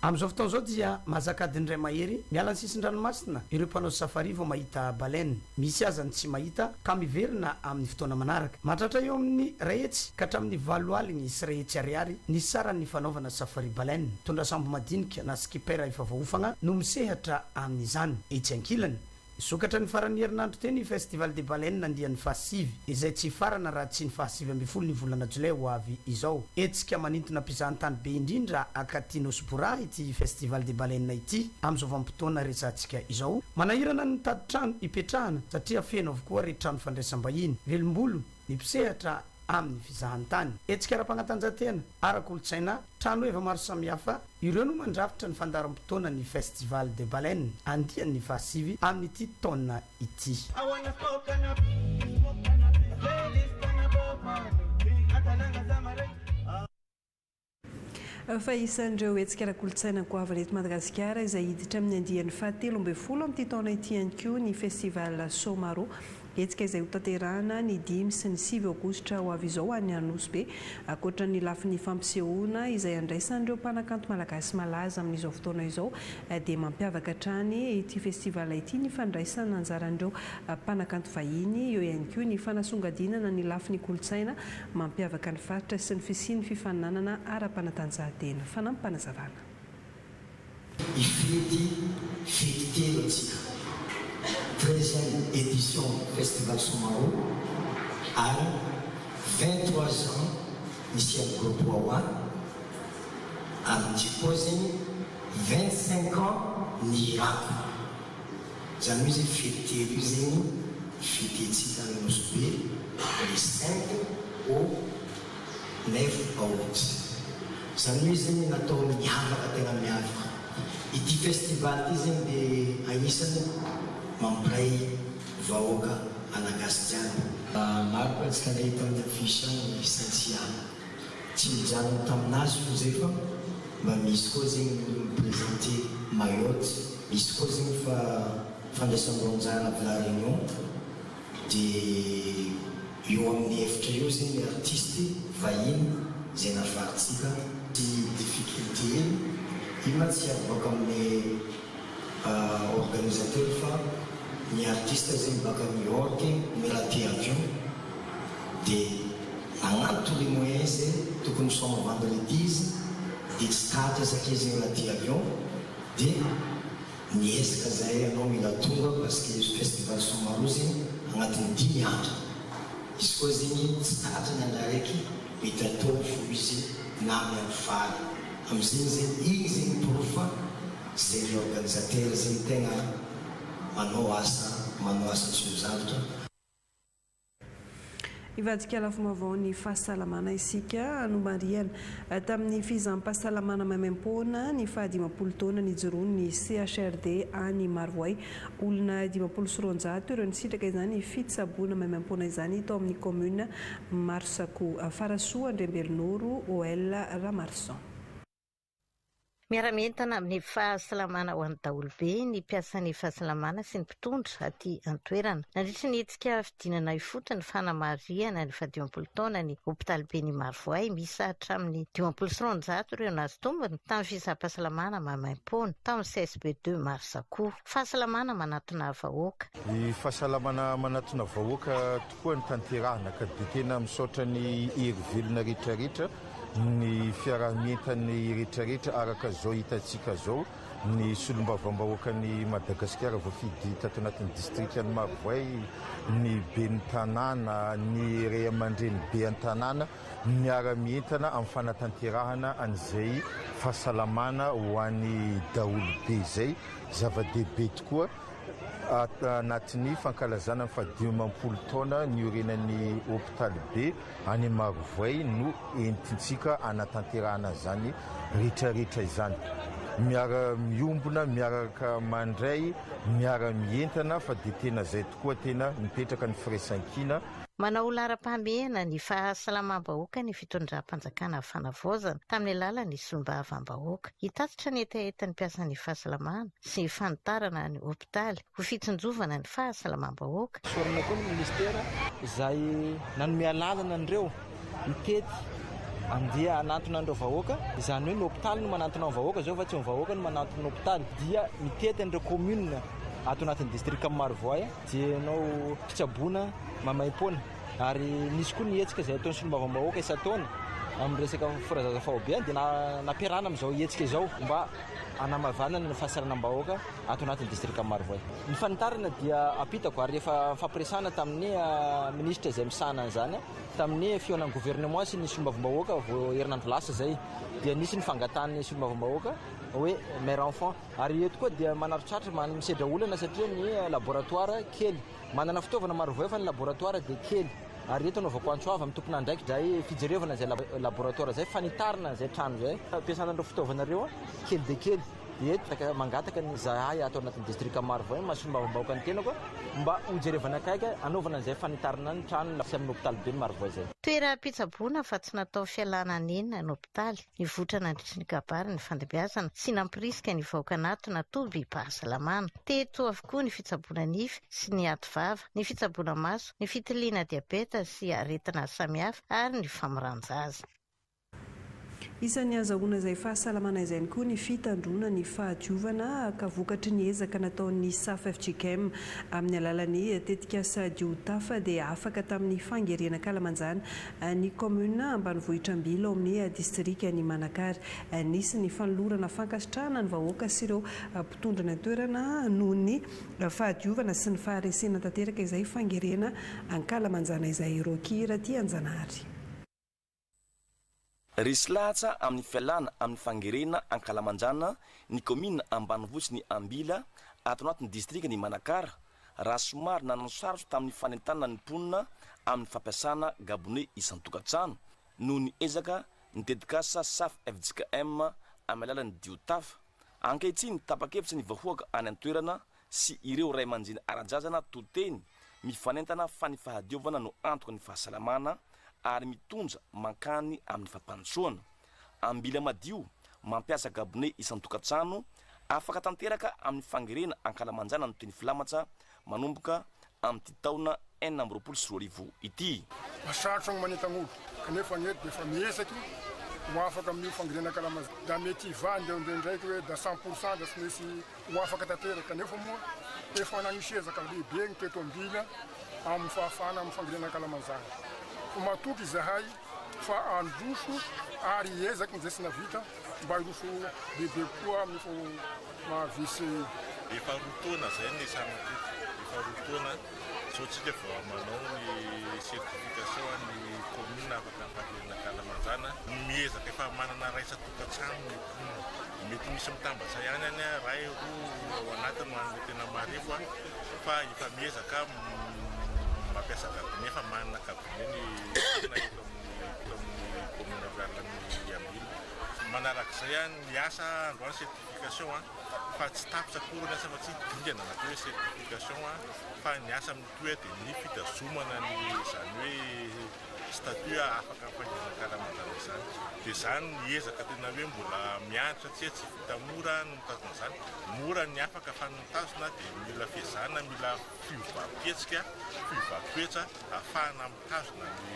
Amin'izao fotoana izao dia mahazaka adiny iray mahery miala ny sisin-dranomasina ireo mpanao safari vao mahita baleine. Misy aza ny tsy mahita ka miverina amin'ny fotoana manaraka. Mahatratra eo amin'ny 100 ka hatramin'ny 180 ariary ny saran'ny fanaovana safari baleine. Mitondra sambo madinika na skipper efa voaofagna no misehatra amin'izany. Etsy ankilany, Nisokatra ny faran'ny herinandro teo ny Festival des Baleines andiany fahasivy, izay tsy hifarana raha tsy ny faha-19 ny volana jolay ho avy izao. Hetsika manintona mpizahantany be indrindra akaty Nosy Boraha ity Festival des Baleines ity amin'izao vanim-potoana resahantsika izao. Manahirana ny mitady trano hipetrahana satria feno avokoa re trano fandraisam-bahiny. Velombolo ny mpisehatra amin'ny fizahantany. Hetsika ara-panatanjahantena, ara-kolontsaina, trano heva maro samihafa, ireo no mandrafitra ny fandaharam-potoana ny Festival de Baleine andiany fahasivy amin'ity taona ity. Fa isan'ireo hetsika ara-kolontsaina goavana eto Madagasikara izay hiditra amin'ny andiany fahatelo ambin'ny folo amin'ity taona ity ihany koa ny Festival Somaro. Hetsika izay hotanterahana ny dimy sy ny sivy aogositra ho avy izao any Nosy Be. Ankoatra ny lafiny fampisehoana izay andraisan'ireo mpanakanto malagasy malaza amin'izao fotoana izao dia mampiavaka hatrany ity festival ity ny fandraisana anjaran'ireo mpanakanto vahiny, eo ihany koa ny fanasongadinana ny lafiny kolontsaina mampiavaka ny faritra sy ny fisian'ny fifaninanana ara-panatanjahantena. Fanampim-panazavana. Hifety fety telo antsika, treizième édition festival Somaroho ary 23 ans nisian'ny groupe Wawa ary ndry koa zegny 25 ans nihirako. Izany hoe zegny fety telo io zegny fetentsika any Nosy Be le cinq au neuf août. Izany hoe zegny natao miavaka tegna miavaka. Ity festival ity zegny de agnisany mampiray vahoaka Malagasy jiaby. Maro koa antsika nahita amin'ny affiche agny ny Saint Sia. Tsy nijanona taminazy hono zay fa mba misy koa zegny ny olo mi-presenter Mayotte, misy koa zegny fa fandraisandreo anjara avy La Réunion de eo amin'ny efitra eo zegny ny artiste vahiny zay navaritsika. Tsy difficulté hely, io ma tsy avy baka amin'ny organisateur fa ny artiste zegny baka New York mi-rater avion de Nagnano tous les moyens zay tokony soma vendredi izy de tsy tratra satria zegny raté avion de niezaka zahay anao mila tonga parce que festival Somaroho zegny agnatin'ny dimy andro izy koa zegny tsy tratra ny andro araiky mety atao fo izy na amy andro farany amizegny zegny igny zegny porofo fa zegny organisateur zegny tegna manao asa manao asa tsy ho zavatra. Hivadika lafim-baovao ny fahasalamana isika. Nomarihana tamin'ny fizaham-pahasalamana maimaimpoana ny fahadimampolo taona nijoroan'ny CHRD any Marovoay. Olona 250 ireo nisitraka izany fitsaboana maimaimpoana izany tao amin'ny kaominina Marosakoa. Farasoa Andriambelonoro, OL Ramarison. Miara-mientana amin'ny fahasalamana ho an'ny daholobe ny mpiasan'ny fahasalamana sy ny mpitondra aty an-toerana. Nandritry ny hetsika fidinana ifotony fanamarihana ny fahadimampolo taonan'ny hopitaliben'i Marovoay, miisa hatramin'ny 250 ireo nahazo tombony tamin'ny fizaham-pahasalamana maimaimpoana tao amin'ny CSB ii Marosakoa. Fahasalamana manatona vahoaka. Ny fahasalamana manatona vahoaka tokoa no tanterahina ka dia tena misaotra ny hery velona rehetrarehetra. Ny fiaraha-mientan'ny rehetrarehetra araka izao hitantsika izao, ny solombavambahoakan'i Madagasikara voafidy tato anatin'ny distrikan'i Marovoay, ny ben'ny tanàna, ny ray aman-dreny be an-tanàna miara-mientana amin'ny fanatanterahana an'izay fahasalamana ho an'ny daholobe izay. Zava-dehibe tokoa. Anatin'ny fankalazana ny fahadimampolo taona niorenan'ny hopitaly be any Marovoay no entintsika hanatanterahana izany rehetrarehetra izany. Miara-miombona, miaraka mandray, miara-mientana fa dia tena izay tokoa tena mipetraka ny firaisankina. Manao ho laharam-pahamehana ny fahasalamam-bahoaka ny fitondram-panjakana fanavaozana tamin'ny alalan'ny solombavambahoaka. Hitatitra ny hetahetan'ny mpiasan'ny fahasalamana sy fanitarana ny hopitaly ho fitsinjovana ny fahasalamam-bahoaka. Isaorana koa ny Ministera izay nanome alalana an'ireo hitety handeha hanantona an'ireo vahoaka, izany hoe ny hopitaly no manantona ny vahoaka izao fa tsy ny vahoaka no manantona ny hopitaly, dia mitety an'ireo commune ato anatin'ny distrikan'i Marovoay dia hanao fitsaboana maimaimpoana ary nisy koa ny hetsika izay ataon'ny solombavambahoaka isan-taona amin'ny resaka forazaza faobe dia nampiarahana amin'izao hetsika izao mba hanamavanana ny fahasalamam-bahoaka ato anatin'ny distrikan'i Marovoay. Ny fanitarana dia ampitako ary efa nifampiresahana tamin'ny minisitra izay misahana an'izany tamin'ny fihaonan'ny gouvernement sy ny solombavambahoaka vao herinandro lasa izay dia nisy ny fangatahan'ny solombavambahoaka hoe mère enfant ary eto koa dia manarotratra misedra olana satria ny laboratoire kely manana fitaovana Marovoay fa ny laboratoire dia kely ary eto anaovako antso avo amin'ny tompon'andraikitra fijerevana izay laboratoire izay fanitarana izay trano izay fampiasana an'ireo fitaovana ireo kely dia kely. Dia eto mangataka ny izahay ato anatin'ny distrika Marovoay, maha solombavambahoaka ny tenako, mba hojerevana akaiky hanaovana an'izay fanitarana ny trano sy amin'ny hopitaly be ny Marovoay izay. Toeram-pitsaboana fa tsy natao fialana nenina ny hopitaly. Nivoitra nandritry ny kabary ny fandebiazana sy nampirisika ny vahoaka hanatona tobim-pahasalamana. Teto avokoa ny fitsaboana nify sy ny ady vava, ny fitsaboana maso, ny fitiliana diabeta sy aretina samihafa ary ny famoran-jaza. Isan'ny ahazahoana izay fahasalamana izay ihany koa ny fitandroana ny fahadiovana ka vokatry ny ezaka nataon'ny Saf fjkm amin'ny alalan'ny tetikasa Diotafa dia afaka tamin'ny fangerena ankalamanjana ny kaominina ambanivohitra Ambila ao amin'ny distrikan'i Manakara. Nisy ny fanolorana fankasitrahana ny vahoaka sy ireo mpitondra ny an-toerana noho ny fahadiovana sy ny faharesena tanteraka izay fangerena ankalamanjana izay. Rocky Ratianjanahary. Resy lahatra amin'ny fialana amin'ny fangerena ankalamanjana ny kaominina ambanivohitry ny Ambila ato anatin'ny distrikan'i Manakara raha somary nananosarotra tamin'ny fanentanana ny mponina amin'ny fampiasana gabone isan-tokantrano noho ny ezaka ny tetikasa Saf fjkm amin'ny alalan'ny Diotaf. Ankehitriny, tapa-kevitra ny vahoaka any an-toerana sy ireo ray aman-dreny ara-drazana to teny mifanentana fa ny fahadiovana no antoka ny fahasalamana ary mitondra mankany amin'ny fampandrosoana. Ambila madio, mampiasa gabone isan-tokantrano, afaka tanteraka amin'ny fangerena ankalamanjana ny teny filamatra manomboka amin'ity taona 2026 ity. Sarotra ny manentana olo, kanefa ny eto dia efa miezaky ho afaka amin'io fangerena ankalamanjana. Da mety hivaha indraindraiky hoe da 100% da tsy maintsy Ho afaka tanteraka kanefa moa efa nanisy ezaka lehibe ny teto Ambila amin'ny fahafahana amin'ny fangerena ankalamanjana. Koa matoky izahay fa handroso ary hiezaka izay tsy nahavita mba hiroso bebe kokoa amin'ny maha VCE. Efa roa taona izay no niasana teto, efa roa taona izao tsika vao manao ny certification an'ny commune afaka fangerena ankalamanjana. Miezaka efa manana ray isan-tokantrano ny mponina. Mety misy mitambatra ihany any ray roa ao anatiny ho an'ilay tena marefo fa efa miezaka mampiasa cabinet efa manana cabinet ny mponina eto amin'ny eto amin'ny commune rurale-n'i Ambila. Manarak'izay ny asa androany certification fa tsy tapitra akory ny asa fa tsy dingana natao hoe certification fa ny asa mitohy dia ny fitazomana ny izany hoe statut afaka fahaizana karamanjana izany. Dia izany ny ezaka tena hoe mbola miandry satria tsy vita mora ny mitazona izany. Mora ny afaka fa ny mitazona dia mila fiezahana, mila fiovam-pihetsika, fiovan-toetra ahafahana mitazona ny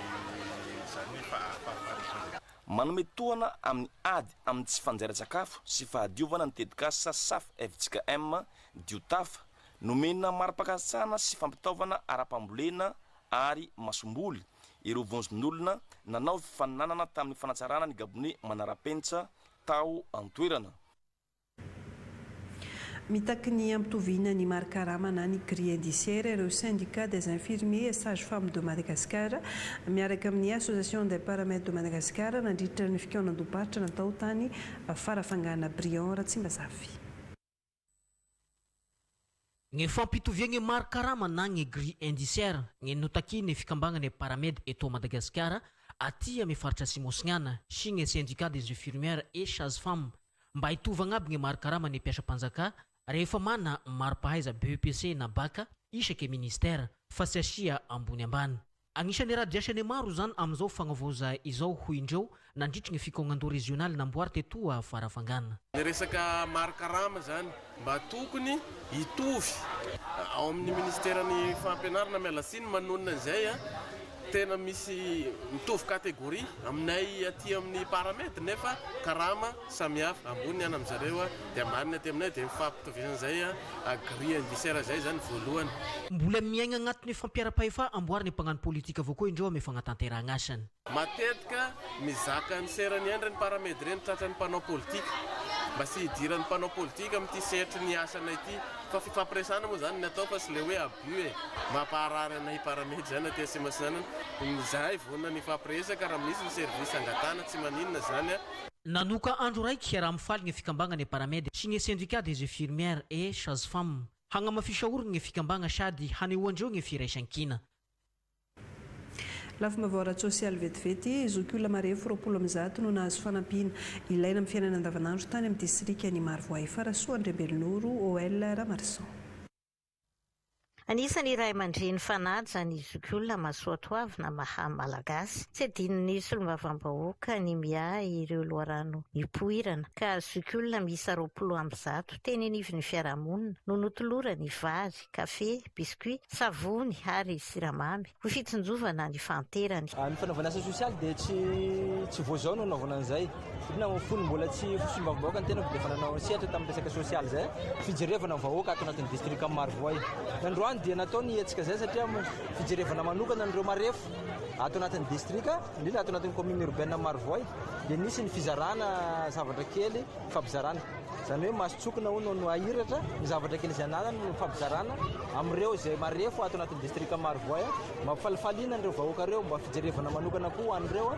izany fahafahana. Manome tohana amin'ny ady amin'ny tsy fanjairan-tsakafo sy fahadiovana ny tetikasa Saf fjkm Diotaf. Nomena mari-pankasitrahana sy fampitaovana ara-pambolena ary masomboly ireo vondron'olona nanao fifaninanana tamin'ny fanatsarana ny gabone manara-penitra tao an-toerana. Mitaky ny hampitoviana ny mari-karama na ny grille indiciaire ireo Syndicat des infirmiers et sages-femmes de Madagascar miaraka amin'ny Association des paramèdes de Madagascar nandritra ny fikaonandoham-paritra natao tany Farafangana Briand Ratsimbazafy. Gne fampitoviagne mari-karama na gne grille indiciaire gne notakian'ny fikambagnane Paramed eto Madagasikara aty amy faritra Atsimo Atsinanana sy gne Syndicat des infirmières et sages-femmes mba hitovy agnaby gne mari-karama ny mpiasam-panjakà rehefa mana mari-pahaiza BEPC na Bac isaky ministère fa tsy asia ambony ambany. Agnisan'ny radiasany maro izany amin'izao fagnavaoza izao hoy indreo nandritry ny fikaognandoha rezionaly namboary tetoa Farafangana. Ny resaka mari-karama izany mba tokony hitovy ao amin'ny ministeran'ny fampianarana, miala tsiny manonona an'izay a, tena misy mitovy catégorie aminay aty amin'ny paramed nefa karama samihafa, ambony ny any amin'zareo dia ambany ny aty aminay dia ny fampitovisan'izay grille indiciaire izay izany voalohany. Mbola miaigna agnatin'ny fampiharam-pahefa amboarin'ny mpagnano politika avao koa indreo amin'ny fagnatanterahagna asany. Matetika mizaka ny serany ihany ireny paramed ireny tratran'ny mpanao politika. Mba tsy hidiran'ny mpanao politika amin'ity sehatry ny asanay ity. Fa fifampiresahana moa izany ny atao fa tsy ilay hoe abus e. Mampaharary anay paramed izany aty Atsimo Atsinanana. Izahay vonona ny hifampiresaka raha misy ny service angatahana tsy maninona izany a. Nanoka andro raiky hiaraha-mifaly ny fikambagnan'ny Paramed sy ny Syndicat des infirmières et sages-femmes. Hagnamafisa origny ny fikambagna sady hanehoan-dreo ny firaisankina. Lafim-baovao ara-tsosialy vetivety, zokiolona marefo 120 no nahazo fanampiana ilaina amin'ny fiainana andavanandro tany amin'ny distrikan'i Marovoay Farasoa Andriambelonoro, OL Ramarison. Anisan'ny ray aman-dreny fanaja ny zokiolona mahasoatoavina maha Malagasy. Tsy adinon'ny solombavambahoaka ny miahy ireo loharano nipoirana ka zokiolona miisa 120 teny anivon'ny fiarahamonina no notolorany vary, kafe, biscuit, savony ary siramamy. Ho fitsinjovana ny fahanterany. Ny fanaovana asa sosialy dia tsy tsy vao izao no nanaovana an'izay. Na fony mbola tsy solombavambahoaka ny tenako dia efa nanao sehatra tamin'ny resaka sosialy izay, fijerevana ny vahoaka ato anatin'ny distrikan'i Marovoay. Ny androany dia natao ny hetsika izay satria fijerevana manokana an'ireo marefo ato anatin'ny distrika, indrindra ato anatin'ny commune urbaine Marovoay, dia nisy ny fizarana zavatra kely, fampizarana. Izany hoe mason-tsokina hono no ahiratra, ny zavatra kely izay ananany no mifampizarana amin'ireo izay marefo ato anatin'ny distrikan'i Marovoay. Mba hampifalifaliana an'ireo vahoaka ireo, mba fijerevana manokana koa ho an'ireo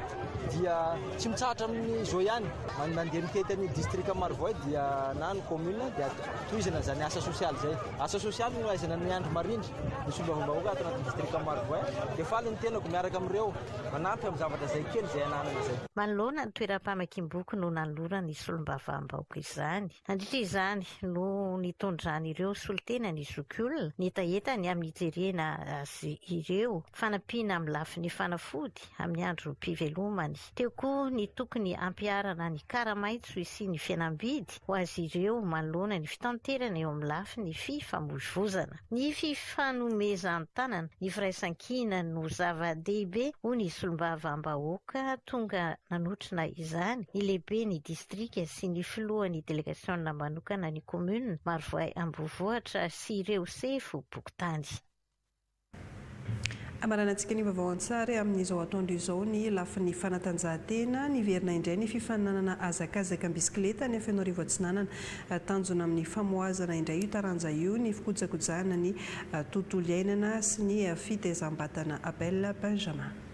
dia tsy mitsahatra amin'izao ihany. Mandeha mitety an'io distrikan'i Marovoay dia na ny commune dia tohizana izany asa sosialy izay. Asa sosialy no ahaizana ny andro marindra ny solombavambahoaka ato anatin'ny distrikan'i Marovoay. Dia faly ny tenako miaraka amin'ireo manampy amin'ny zavatra izay kely izay ananana izay. Manoloana ny toeram-pamakiam-boky no nanoloran'ny solombavambahoaka izany. Nandritra izany no nitondran'ireo solontena ny zokiolona ny hetahetany amin'ny hijerena azy ireo fanampiana amin'ny lafiny fanafody amin'ny androm-pivelomany. Teo koa ny tokony hampiharana ny kara-maitso hisian'ny fihenam-bidy ho azy ireo manoloana ny fitanterana eo amin'ny lafiny fifamoivozana. Ny fifanomezan-tanana, ny firaisankina no zava-dehibe, hoy ny solombavambahoaka tonga nanotrona izany, ny lehiben'ny distrika sy ny filohan'ny delegasiona manokana ny kaominina Marovoay Ambohivohitra sy ireo sefo fokontany. Hamaranantsika ny vaovao an-tsary amin'izao atoandro izao ny lafiny fanatanjahantena. Niverina indray ny fifaninanana hazakazaka am-bisikileta any Fenoarivo Atsinanana. Tanjona amin'ny famohazana indray io taranja io ny fikojakojana ny tontolo iainana sy ny fitaizam-batana. Abel Benjamin.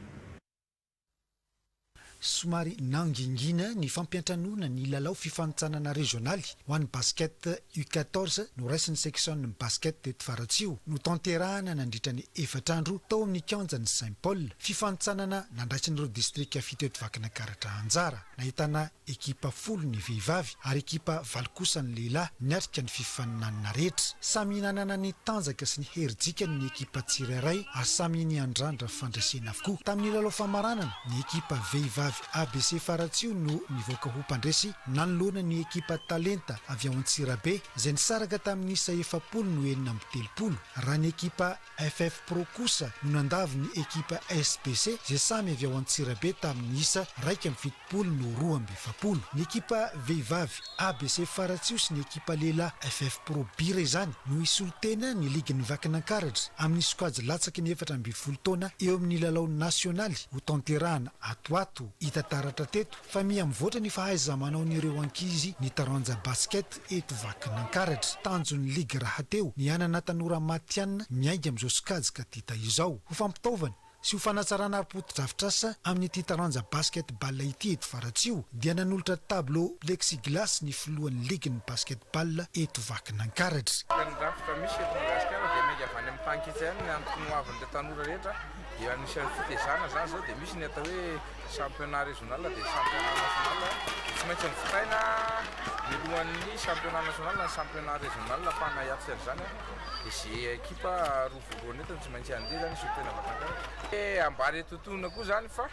Somary nangingina ny fampiantranoana ny lalao fifanintsanana rezionaly ho an'ny basket U 14 noraisin'ny seksiônin'ny basket teto Faratsiho, notanterahana nandritra ny efatra andro tao amin'ny kianjan'i Saint Paul. Fifanintsanana nandraisan'ireo distrika fito eto Vakinankaratra anjara. Nahitana ekipa folo ny vehivavy ary ekipa valo kosa ny lehilahy niatrika ny fifaninanana rehetra. Samy nanana ny tanjaka sy ny herijikany ny ekipa tsirairay ary samy niandrandra fandresena avokoa. Tamin'ny lalao famaranana, ny ekipa vehivavy ABC Faratsiho no nivoaka ho mpandresy nanoloana ny ekipa Talenta avy ao Antsirabe izay nisaraka tamin'ny isa 40 no 36 raha ny ekipa FF Pro kosa no nandavo ny ekipa SBC izay samy avy ao Antsirabe tamin'ny isa 71 no 42. Ny ekipa vehivavy ABC Faratsiho sy ny ekipa lehilahy FF Pro Bira izany no hisolo tena ny ligin'ny Vakinankaratra amin'ny sokajy latsaky ny 14 taona eo amin'ny lalao nasionaly hotanterahana ato ato. Hita taratra teto fa miha mivoatra ny fahaiza-manaon'ireo ankizy ny taranja basket eto Vakinankaratra. Tanjon'ny ligy rahateo ny hanana tanora matihanina miainga amin'izao sokajy katita izao. Ho fampitaovana sy ho fanatsarana ara-potodrafitrasa amin'ity taranja basket ball ity eto Faratsiho dia nanolotra tableau plexiglas ny filohan'ny ligin'ny basket ball eto Vakinankaratra. Ny rafitra misy eto Madagasikara dia miainga avy any amin'ny tany ketsa ihany ny antony ho avin'ireo tanora rehetra dia anisan'ny fitezana izany izao dia misy ny atao hoe championnat régional dia championnat national dia tsy maintsy mivitaina milohan'ny championnat national ny championnat régional ahafahana hiatrika an'izany dia izay ekipa roa voalohany eto no tsy maintsy handeha izany hisolo tena Vakinankaratra. Ambara eto Totohina koa izany fa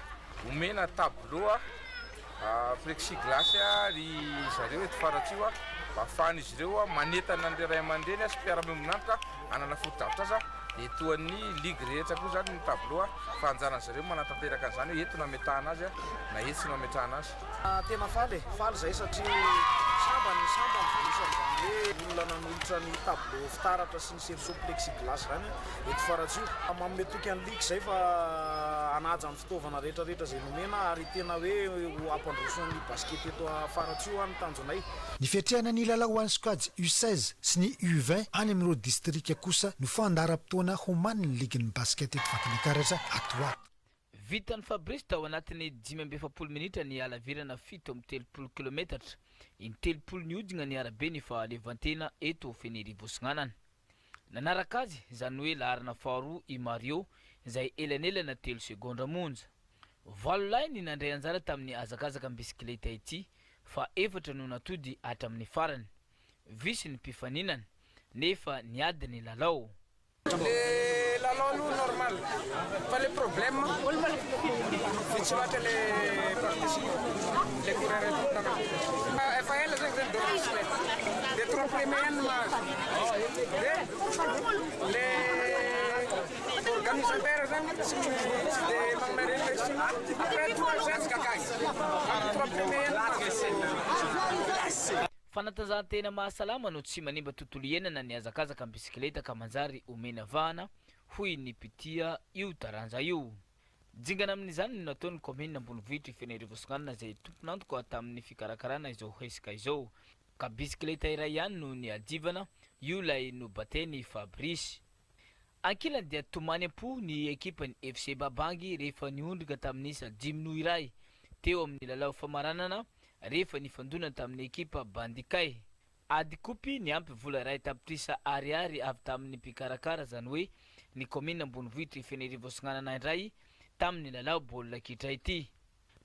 omena tableau Plexiglas ry zareo eto Faratsiho mba ahafahan'izy ireo manentana an'ireo ray aman-dreny sy mpiara-miombon'antoka hanana fotodrafitrasa dia toa ny ligue rehetra koa izany ny tableau fa anjaran'ny zareo manatanteraka an'izany hoe eto no hametahana azy na etsy no hametrahana azy. Tena faly e, faly izahay satria sambany sambany vao nisy an'izany hoe olona nanolotra ny tableau fitaratra sy ny cerceau plexiglas izany eto Faratsiho. Manome toky an'ny ligue izay fa hanaja ny fitaovana rehetra rehetra izay nomena ary tena hoe ho hampandroso ny basket eto Faratsiho ny tanjonay. Ny fiatrehana ny lalao ho an'ny sokajy U 16 sy ny U 20 any amin'ireo distrika kosa no fandaharam-potoana homanin'ny ligin'ny basket eto Vakinankaratra ato ho ato. Vitan'i Fabrice tao anatin'ny 45 minitra ny halavirana 37 kilometatra, in-telopolo nihodina ny arabe ny fahaleovantena eto Fenerivo Atsinanana. Nanaraka azy, izany hoe laharana faharoa i Mario, izay elanelana telo segondra monja. Valo lahy ny nandray anjara tamin'ny hazakazaka am-bisikileta ity, fa efatra no natody hatramin'ny farany. Visy ny mpifaninana, nefa niady ny lalao. Le lalao aloha normal fa le problème vitsy loatra le participant le coureur eto an-tanàna. Efa ela zegny zay nidoro bicyclette de trois premier ihany no mahazo de le organisateur zany tsy tsy de magnome regny le izy après troisième amin'ny trois premier ihany no mahazo. Fanatanjahantena mahasalama no tsy manimba tontolo iainana ny hazakazaka am-bisikileta ka manjary omena vahana, hoy ny mpitia io taranja io. Dingana amin'izany no nataon'ny kaominina ambonivohitr'i Fenerivo Songanina izay tompon'antoka tamin'ny fikarakarana izao hesika izao, ka bisikileta iray ihany no niadivana, io ilay nobaten'i Fabrice. Ankilany dia tomany am-po ny ekipan'ny FC Babangy rehefa nihondrika tamin'ny isa dimy noho iray teo amin'ny lalao famaranana rehefa nifandona tamin'ny ekipa Bandikay. Ady kopy niampy vola 1 tapitrisa ariary avy tamin'ny mpikarakara izany hoe ny kaominina ambonivohitr'i Fenerivo Atsinanana indray tamin'ny lalao baolina kitra ity.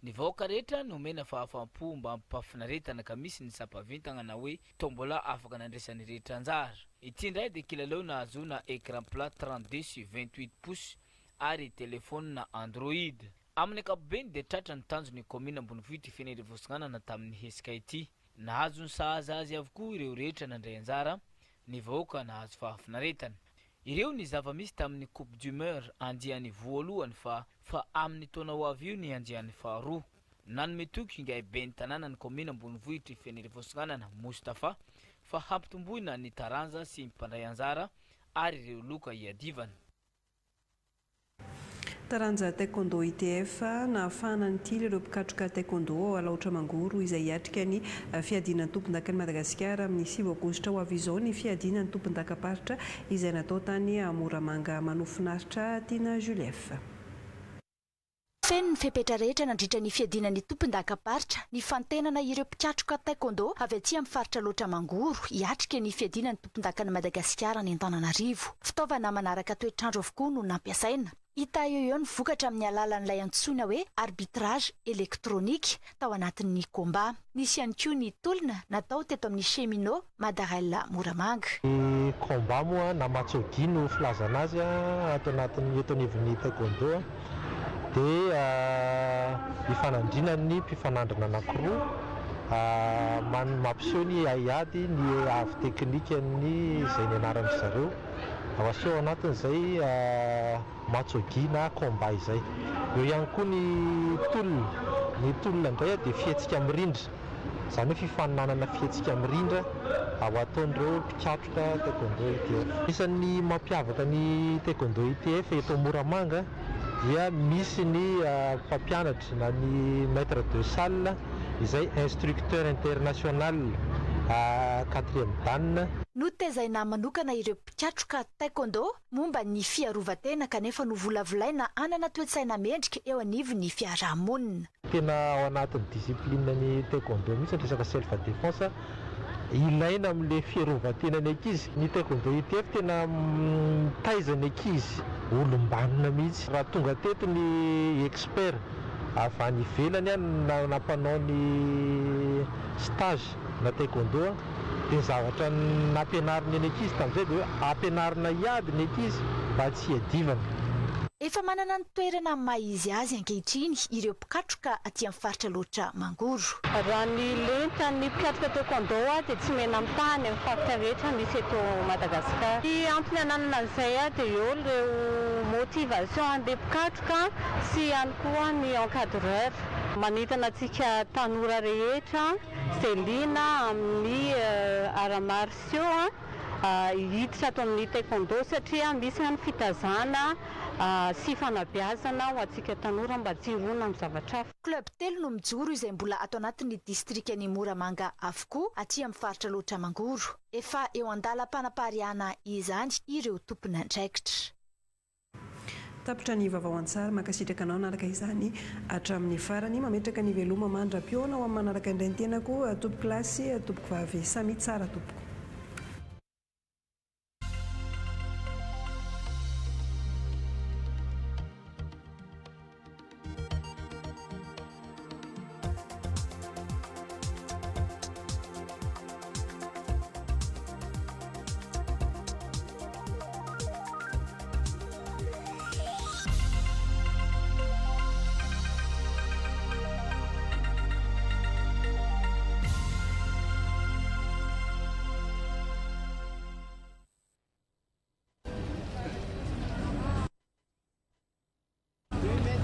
Ny vahoaka rehetra nomena fahafaham-po mba hampahafinaretana ka misy ny sapa-vintagna na hoe tombola afaka nandraisan'ny rehetra anjara. Ity indray dia kilalao nahazoana écran plat 32 sy 28 pouces ary telefaonina Android. Amin'ny ankapobeny dia tratra ny tanjon'ny kaominina ambonivohitr'i Fenerivo Atsinanana tamin'ny hetsika ity. Nahazo ny sahaza azy avokoa ireo rehetra nandray anjara, ny vahoaka nahazo fahafinaretana. Ireo ny zava-misy tamin'ny Coupe du Maire andiany voalohany fa fa amin'ny taona ho avy io ny andiany faharoa. Nanome toky ingahy ben'ny tanànan'ny kaominina ambonivohitr'i Fenerivo Atsinanana, Moustapha, fa hampitomboina ny taranja sy mpandray anjara ary ireo loka hiadivana. Taranja Taekwondo ITF, nahafahana nitily ireo mpikatroka Taekwondo ao Alaotra Mangoro izay hiatrika ny fiadiana ny tompondakan'i Madagasikara amin'ny 9 aogositra ho avy izao ny fiadiana ny tompondakam-paritra izay natao tany Moramanga Manofinaritra Tiana Julief. Feno ny fepetra rehetra nandritra ny fiadiana ny tompondakam-paritra nifantenana ireo mpikatroka Taekwondo avy aty amin'ny faritra Alaotra Mangoro hiatrika ny fiadiana ny tompondakan'i Madagasikara any Antananarivo. Fitaovana manaraka toetr'andro avokoa no nampiasaina. Hita eo eo ny vokatra amin'ny alalan'ilay antsoina hoe arbitrage électronique tao anatin'ny combat. Nisy ihany koa ny tolona natao teto amin'ny Cheminot Madarel Moramanga. Ny combat moa na matsogi no filazana azy ato anatin'ny eto anivon'ny taekwondo dia ifanandrinan'ny mpifanandrina anankiroa mampiseho ny haiady ny avo teknikan'ny izay nianaran-dry zareo. Ao aseho ao anatin'izay matsogi na combat izay. Eo ihany koa ny tolona. Ny tolona indray dia fihetsika mirindra. Izany hoe fifaninanana fihetsika mirindra ao ataon'ireo mpikatroka taekwondo ITF. Isan'ny mampiavaka ny taekwondo ITF eto Moramanga dia misy ny mpampianatra na ny maître de salle izay instructeur international quatrième dan. Notezaina manokana ireo mpikatroka taekwondo momba ny fiarovan-tena kanefa novolavolaina hanana toe-tsaina mendrika eo anivon'ny fiarahamonina. Tena ao anatin'ny discipline ny taekwondo mihitsy ny resaka self défense ilaina amin'ilay fiarovan-tenan'ny ankizy. Ny taekwondo ITF tena mitaiza ny ankizy olom-banona mihitsy. Raha tonga teto ny expert avy any ivelany na nampanao ny stage na taekwondo dia ny zavatra nampianariny ny ankizy tamin'izay dia hoe ampianarina hiady ny ankizy mba tsy hiadivana. Efa manana ny toerana maha izy azy ankehitriny ireo mpikatroka aty amin'ny faritra Alaotra Mangoro. Raha ny lentan'ny mpikatroka taekwondo dia tsy mena mitaha any amin'ny faritra rehetra misy eto Madagasikara. Ny antony ananana an'izay dia eo ireo motivation an'ilay mpikatroka sy ihany koa ny encadreur. Manentana antsika tanora rehetra izay liana amin'ny arts martiaux hiditra ato amin'ny taekwondo satria misy ny fitaizana sy fanabeazana ho antsika tanora mba tsy hirona amin'ny zavatra hafa. Club telo no mijoro izay mbola ato anatin'ny distrikan'i Moramanga avokoa aty amin'ny faritra Alaotra Mangoro. Efa eo an-dalam-panapariahana izany ireo tompon'andraikitra. Tapitra ny vaovao an-tsary mankasitraka anao naraka izany hatramin'ny farany mametraka ny veloma mandra-pihaona ho amin'ny manaraka indray ny tenako tompoko lahy sy tompoko vavy samy tsara tompoko.